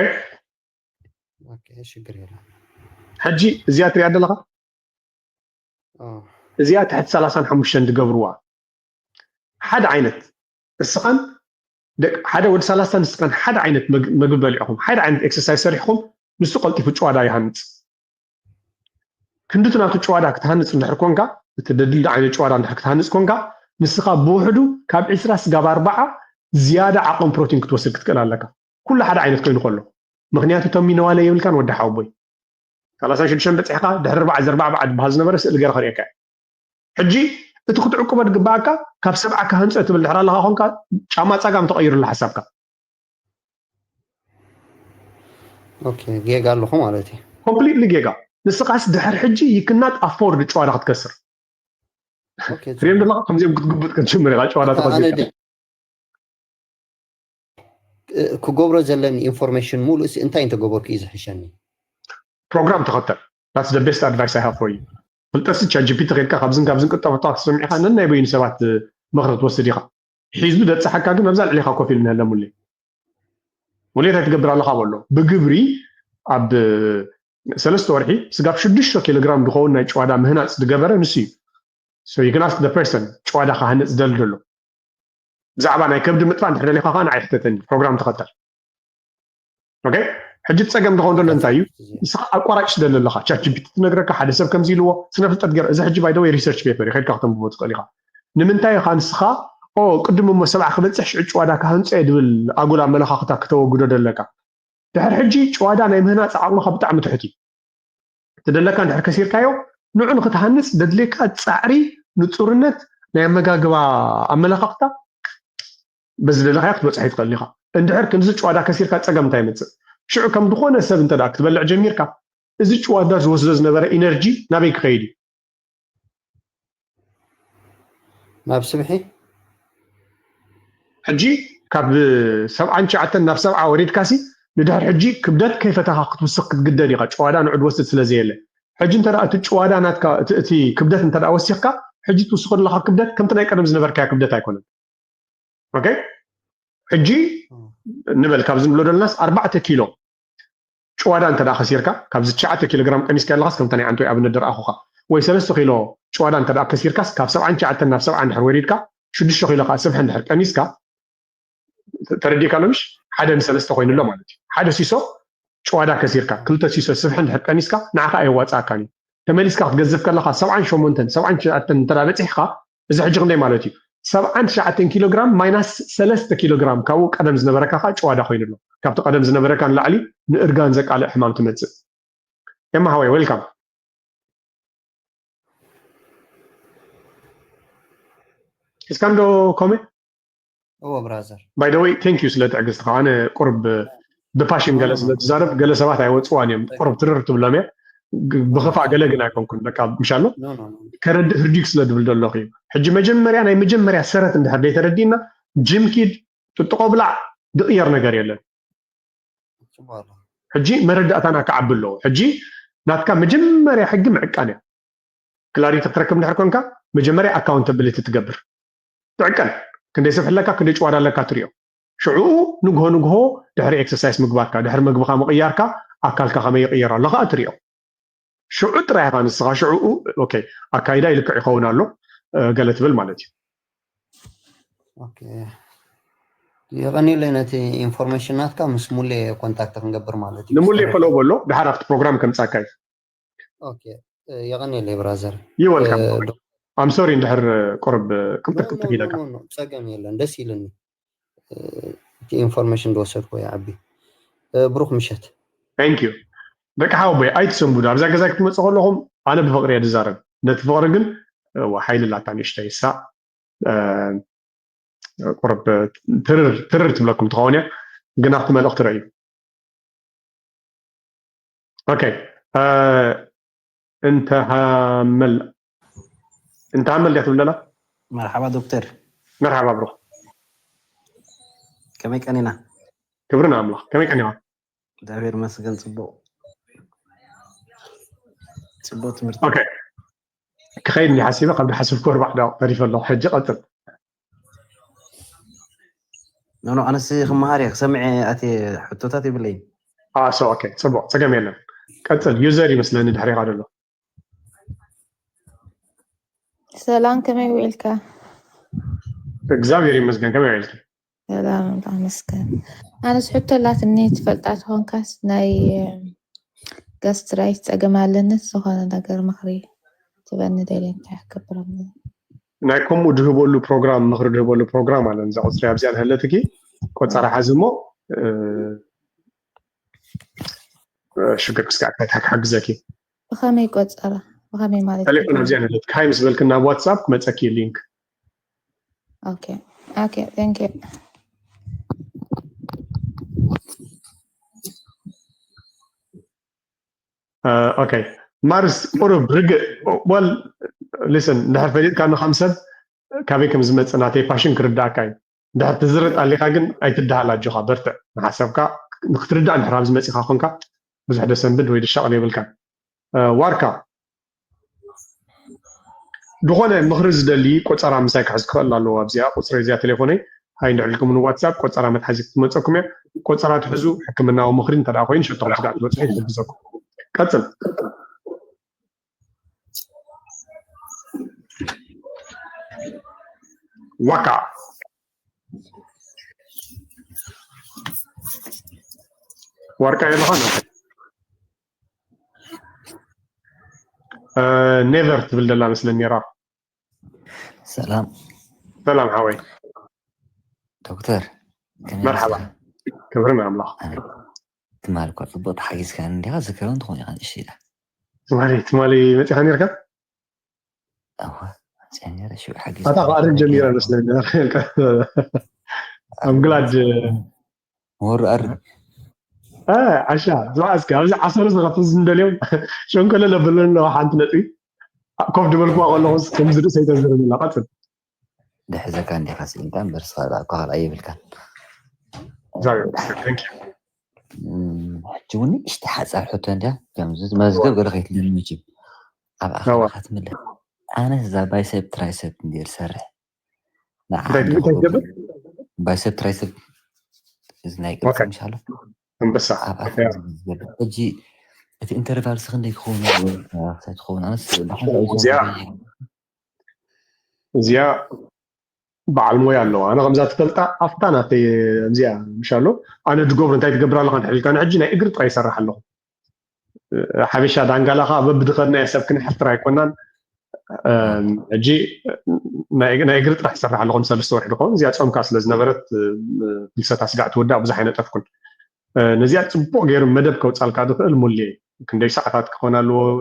ሽግር የለ። ሕጂ እዚኣ ትሪኣ ዘለኻ? እዚኣ ትሕቲ ሰላሳን ሓሙሽተን ዝገብርዋ ሓደ ዓይነት፣ እስኻን ሓደ ወዲ ሰላሳ ንስኻን ሓደ ዓይነት መግቢ በሊዕኹም፣ ሓደ ዓይነት ኤክሰርሳይዝ ሰሪሕኹም፣ ንሱ ቀልጢፉ ጭዋዳ ይሃንፅ። ክንድቲ ናቱ ጭዋዳ ክትሃንፅ እንድሕር ኮንካ፣ እቲ ደድሊ ዓይነት ጭዋዳ እንድሕር ክትሃንፅ ኮንካ፣ ንስኻ ብውሕዱ ካብ ዒስራ ስጋብ ኣርባዓ ዝያዳ ዓቐን ፕሮቲን ክትወስድ ክትክእል ኣለካ። ኩሉ ሓደ ዓይነት ኮይኑ ከሎ። ምኽንያቱ ተሚነዋለ የብልካን ወዲ ሓወቦይ። ሰላሳ ሽዱሽተ በፂሕካ ድሕሪ ኣርባዓ ዘርባዕባዓ ዝበሃል ዝነበረ ስእሊ ገይረ ከርእየካ እየ። ሕጂ እቲ ክትዕቅቦ ዝግባኣካ ካብ ሰብዓ ክሃንፀ ትብል ድሕር ኣለካ ኮንካ ጫማ ፀጋም ተቐይሩላ ሓሳብካ። ኦኬ፣ ጌጋ ኣለኹ ማለት እዩ። ኮምፕሊትሊ ጌጋ። ንስኻስ ድሕር ሕጂ ይክናት ኣፎርድ ጨዋዳ ክትከስር ኦኬ፣ ትሪኦም ዘለካ ከምዚኦም ክትግቡጥ ክትጅምር ኢኻ ጨዋዳ ኣታ ኣነ ተኸሲርካ። ደ- እ- ክገብሮ ዘለኒ ኢንፎርሜሽን ሙሉእ ሲ እንታይ እንተገበርኩ እዩ ዝሕሸኒ? ፕሮግራም ተኸተል። That's the best advice I have for you። ፍልጠት ቻት ጂ ፒ ቲ ከድካ ካብዝን ካብዝን ቅጠፈታ ሰሚዕካ ነናይ በይኑ ሰባት ምኽሪ ትወስድ ኢኻ። ሒዙ ደብፅሓካ ግን ኣብዛ ልዕሊኻ ኮፍ ኢሉ ንህለ ሙሌ። ሙሌ እንታይ ትገብር ኣለኻ በሎ። ብግብሪ ኣብ ሰለስተ ወርሒ ስጋብ ሽዱሽተ ኪሎ ግራም ዝኸውን ናይ ጭዋዳ ምህናፅ ዝገበረ ንሱ እዩ። So you can ask the person ጭዋዳ ክሃንፅ ዝደሊ ዘሎ። ብዛዕባ ናይ ከብዲ ምጥፋእ እንድሕር ደሊኻ ከዓ ንዓይ ሕተተኒ። ፕሮግራም ተኸተል። ኦኬ? ሕጂ እቲ ፀገም ዝኸውን ዘሎ እንታይ እዩ? ንስኻ ኣቋራጭ ትደሊ ኣለኻ። ቻት ጂ ፒ ቲ ትነግረካ፣ ሓደ ሰብ ከምዚ ኢልዎ፣ ስነ ፍልጠት ገይረ፣ እዚ ሕጂ by the way research paper እዩ፣ ከድካ ክተንብቦ ትኽእል ኢኻ። ንምንታይ ኢኻ ንስኻ ኦ ቅድም እሞ ሰብዓ ክበፅሕ ሽዑ ጭዋዳ ክሃንፆ እየ ዝብል ኣጉል ኣመለኻኽታ ክተወግዶ ደለካ? ድሕር ሕጂ ጭዋዳ ናይ ምህናፅ ዓቕምኻ ብጣዕሚ ትሑት እዩ። እቲ ደለካ እንድሕር ከሲርካዮ ንዑ ንክትሃንፅ ደድልየካ ፃዕሪ፣ ንፁርነት፣ ናይ ኣመጋግባ ኣመለኻኽታ በዚ ደለኻዮ ክትበፅሖ ይትኽእል ኢኻ። እንድሕር ክንዚ ጭዋዳ ከሲርካ ፀገም እንታይ ይመፅእ? ሽዑ ከም ዝኾነ ሰብ እንተ ደኣ ክትበልዕ ጀሚርካ እዚ ጭዋዳ ዝወስዶ ዝነበረ ኢነርጂ ናበይ ክኸይድ እዩ? ናብ ስብሒ ሕጂ ካብ ሰብዓን ትሽዓተን ናብ ሰብዓ ወሪድካሲ ንድሕር ሕጂ ክብደት ከይፈተኻ ክትውስኽ ክትግደድ ኢኻ። ጭዋዳ ንዑ ዝወስድ ስለ ዘየለ ሕጂ እንተ እቲ ጭዋዳ ናትካ እቲ ክብደት እንተ ወሲኽካ ሕጂ ትውስኾ ዘለኻ ክብደት ከምቲ ናይ ቀደም ዝነበርካዮ ክብደት ኣይኮነን። ኦኬ ሕጂ ንበል ካብዚ ንብሎ ዘለናስ ኣርባዕተ ኪሎ ጭዋዳ እንተ ከሲርካ ካብዚ ትሽዓተ ኪሎ ግራም ቀኒስካ ኣለኻስ ከምታ ናይ ዓንቶይ ኣብነት ድረኣኹኻ ወይ ሰለስተ ኪሎ ጭዋዳ እንተ ከሲርካስ ካብ ሰብዓን ትሽዓተን ናብ ሰብዓ እንድሕር ወሪድካ ሽዱሽተ ኪሎ ከዓ ስብሒ እንድሕር ቀኒስካ ተረዲእካ ኣሎ ምሽ ሓደ ንሰለስተ ኮይኑ ኣሎ ማለት እዩ ሓደ ሲሶ ጭዋዳ ከሲርካ ክልተ ሲሶ ስብሒ እንድሕር ቀኒስካ ንዓኻ ኣየዋፅኣካን እዩ ተመሊስካ ክትገዝፍ ከለካ ሰብዓን ሸሞንተን ሰብዓን ትሽዓተን እንተ በፂሕካ እዚ ሕጂ ክንደይ ማለት እዩ ሰብዓን ትሽዓተን ኪሎ ግራም ማይናስ ሰለስተ ኪሎ ግራም ካብኡ ቀደም ዝነበረካ ከዓ ጭዋዳ ኮይኑ ኣሎ ካብቲ ቀደም ዝነበረካ ንላዕሊ ንእርጋን ዘቃልዕ ሕማም ትመፅእ ኤማ ሃወይ welcome እስካም ዶ ኮሜ እዎ brother by the way thank you ስለ ትዕግስትካ ኣነ ቁርብ ብፓሽን ገለ ስለ ትዛረብ ገለ ሰባት ኣይወፅዋን እዮም ቁርብ ትርር ትብሎም እያ ብክፋእ ገለ ግን ኣይኮንኩን በቃ ምሻሎ ከረድእ ህርዲግ ስለ ዝብል ዘለኹ እዩ ሕጂ መጀመርያ ናይ መጀመርያ ሰረት እንድሕር ዘይተረዲእና ጅም ኪድ ጥጥቆ ብላዕ ዝቕየር ነገር የለን ሕጂ መረዳእታና ክዓቢ ኣለዎ ሕጂ ናትካ መጀመርያ ሕጊ ምዕቃን እያ clarity ክትረክብ እንድሕር ኮንካ መጀመርያ ኣካውንታብሊቲ ትገብር ትዕቀን ክንደይ ስብሒ ኣለካ ክንደይ ጭዋዳ ኣለካ ትሪኦ ሽዑኡ ንግሆ ንግሆ ድሕሪ ኤክሰርሳይስ ምግባርካ ድሕሪ መግብኻ ምቕያርካ ኣካልካ ከመይ ይቕየር ኣሎ ከዓ ትሪኦ ሽዑ ጥራይ ኢኻ ንስኻ ሽዑኡ ኦኬ ኣካይዳ ይልክዕ ይኸውን ኣሎ ገለ ትብል ማለት እዩ የቐኒለይ ነቲ ኢንፎርሜሽን ናትካ ምስ ሙሌ ኮንታክት ክንገብር ማለት እዩ ንሙሌ ፈለዎ በሎ ድሓር ኣብቲ ፕሮግራም ከምፃካ እዩ የቐኒለይ brother ይወልካም I'm sorry እንድሕር ቁርብ ቅልጥፍ ቅልጥፍ ኢለካ ፀገም የለን ደስ ኢልኒ እቲ ኢንፎርሜሽን ዝወሰድኩ ይዓቢ ብሩክ ምሸት thank you ደቂ ሓወቦይ ኣይትሰንብዱ ኣብዛ ገዛ ክትመፁ ከለኹም ኣነ ብፍቅሪ እየ ዝዛረብ ነቲ ፍቅሪ ግን ሓይሊ ላታ ንእሽተይ እሳ ቁርብ ትርር ትብለኩም ትኸውን እያ ግን ኣብቲ መልእኽቲ ረእዩ ኦኬ እንተ ሃመል እንተ ሃመል ድያ ትብል ዘላ መርሓባ ዶክተር። መርሓባ ብሩኽ። ከመይ ቀኒና? ክብሪ ንኣምላኽ። ከመይ ቀኒኻ? እግዚኣብሔር ይመስገን። ጽቡቕ ጽቡቕ ትምህርቲ። ኦኬ፣ ክኸይድ እንዲ ሓሲበ ካብ ዝሓስብኩ ኣርባዕተ ደቂቕ ተሪፈ ኣለኹ። ሕጂ ቀጽል። ኖኖ ኣነስ ክመሃር እየ ክሰምዐ ኣትየ ሕቶታት ይብለይ። ኣሶ ኦኬ፣ ጽቡቕ፣ ጸገም የለን። ቀጽል። ዩዘር ይመስለኒ ድሕሪኻ ዘሎ። ሰላም፣ ከመይ ውዒልካ? እግዚኣብሔር ይመስገን። ከመይ ውዒልኪ? ሰላም፣ ኣምላኽ ይመስገን። ኣነስ ሕቶ ኣላትኒ፣ ትፈልጣ ትኾንካስ ናይ ጋስትራይት ጸገም ኣለኒ፣ ዝኾነ ነገር ምኽሪ ትበኒ ደልየ እንታይ ክገብር ኣለኒ? ናይ ከምኡ ድህበሉ ፕሮግራም፣ ምኽሪ ድህበሉ ፕሮግራም ኣለን። እዛ ቁፅሪ ኣብዚኣ ንህለትኪ ቆፀራ ሓዚ እሞ ሽግር ክስጋዕ ክሓግዘኪ። ብኸመይ ቆፀራ? ብኸመይ ማለት ቴሌፎን ኣብዚኣ ንህለትኪ፣ ሃይ ምስ በልክን ናብ ዋትሳፕ ክመፀኪ ሊንክ። ኦኬ ኦኬ፣ thank you። ኦኬ ማርስ ቁሩብ ርግእ። ወል ሊስን፣ እንድሕር ፈሊጥካኒ ከም ሰብ ካበይ ከም ዝመፅእ ናተይ ፓሽን ክርዳእካ እዩ። እንድሕር ትዝርጥ ኣሊኻ ግን ኣይትደሃል፣ ኣጆኻ በርትዕ። ንሓሳብካ ንክትርዳእ እንድሕር ኣብዚ መፂኻ ኮንካ ብዙሕ ደሰንብድ ወይ ድሻቕል የብልካን። ዋርካ ዝኾነ ምኽሪ ዝደሊ ቆፀራ ምሳይ ክሕዝ ክኽእል ኣለዎ። ኣብዚኣ ቁፅሪ እዚኣ ቴሌፎነይ ሃይ እንድሕር ኢልኩም ንዋትሳፕ ቆፀራ መትሓዚ ክትመፀኩም እያ። ቆፀራ ትሕዙ ሕክምናዊ ምኽሪ እንተ ደኣ ኮይኑ ሸቶ ስጋዕ ትበፅሑ ይሕግዘኩም። ቀፅል። ዋካ ዋርካ የለኻ ነው ኔቨር ትብል ደላ መስለኒ ራ ሰላም ሰላም ሓወይ ዶክተር፣ ከመይ መርሓባ ይመስልካ? ክብሪ ንኣምላኽ ትማል እኳ ጽቡቅ ተሓጊዝካ እንዲኻ ዝከረውን ትኾን ኢኻ ንእሽተይ ኢላ። ትማሊ ትማሊ መፂኻ ነርካ እወ፣ መፅያ ነይረ ሽዑ ሓጊዝ ኣታ ክኣርን ጀሚረ መስለኒ I'm glad ወሩ ኣር ዓሻ ዝባእስካ ኣብዚ ዓሰሩ ዝኸፍዝ እንደልዮም ሸንኮለለ ብለኒ ኣለዋ ሓንቲ ነጥቢ ኮፍ ድበልኩዋ ከለኹስ ከምዚ ርእሰይ ተዝርም ኣላ ቀፅል ድሕዘካ እንዲኻ ስኢንካ እምበር ስኻ እኳ ካልኣ የብልካን። እግዚኣብሔር ይመስገን። Thank you። እም፣ ሕጂ እውን ንእሽተይ ሓፃር ሕቶ እንድያ ከምዚ መዝገብ ገለ ከይትለኒ መችም ኣብ እዋ። ኣኻ ትምለስ። ኣነስ እዛ ባይሰፕ ትራይሰፕ እንድየ ዝሰርሕ ንዓ እንታይ እንታይ ትገብር? ባይሰፕ ትራይሰፕ እዚ ናይ ቅርፂ ኦኬ። ምሻሎ ኣንበሳ ኣብ ኣፍ ያ። ዝብል። ሕጂ እቲ ኢንተርቫል ሲ ክንደይ ክኸውን ኣለዎ? ክሳይ ትኸውን ኣነስ ብሓንሳእ እዚኣ ይኸውን። እዚኣ በዓል ሞያ ኣለዋ። ኣነ ከምዛ ትፈልጣ ኣብታ ናተይ እዚኣ ምሻሎ ኣነ ድገብሮ እንታይ ትገብር ኣለኻ እንድሕር ኢልካ ንሕጂ ናይ እግሪ ጥራይ ይሰርሕ ኣለኹ። ሓበሻ ዳንጋላ ከዓ በብድኸድናዮ ሰብ ክንሕፍር ኣይኮናን። እም፣ ሕጂ ናይ ናይ እግሪ ጥራሕ ይሰርሕ ኣለኹ ንሰለስተ ወርሒ ድኸውን እዚኣ ጾምካ ስለ ዝነበረት እም፣ ፍልሰታ ስጋዕ ትወዳእ ብዙሕ ኣይነጠፍኩን። እ፣ ነዚኣ ጽቡቕ ገይሩ መደብ ከውጻልካ ዝኽእል ሙሌ ክንደይ ሰዓታት ክኾን ኣለዎ?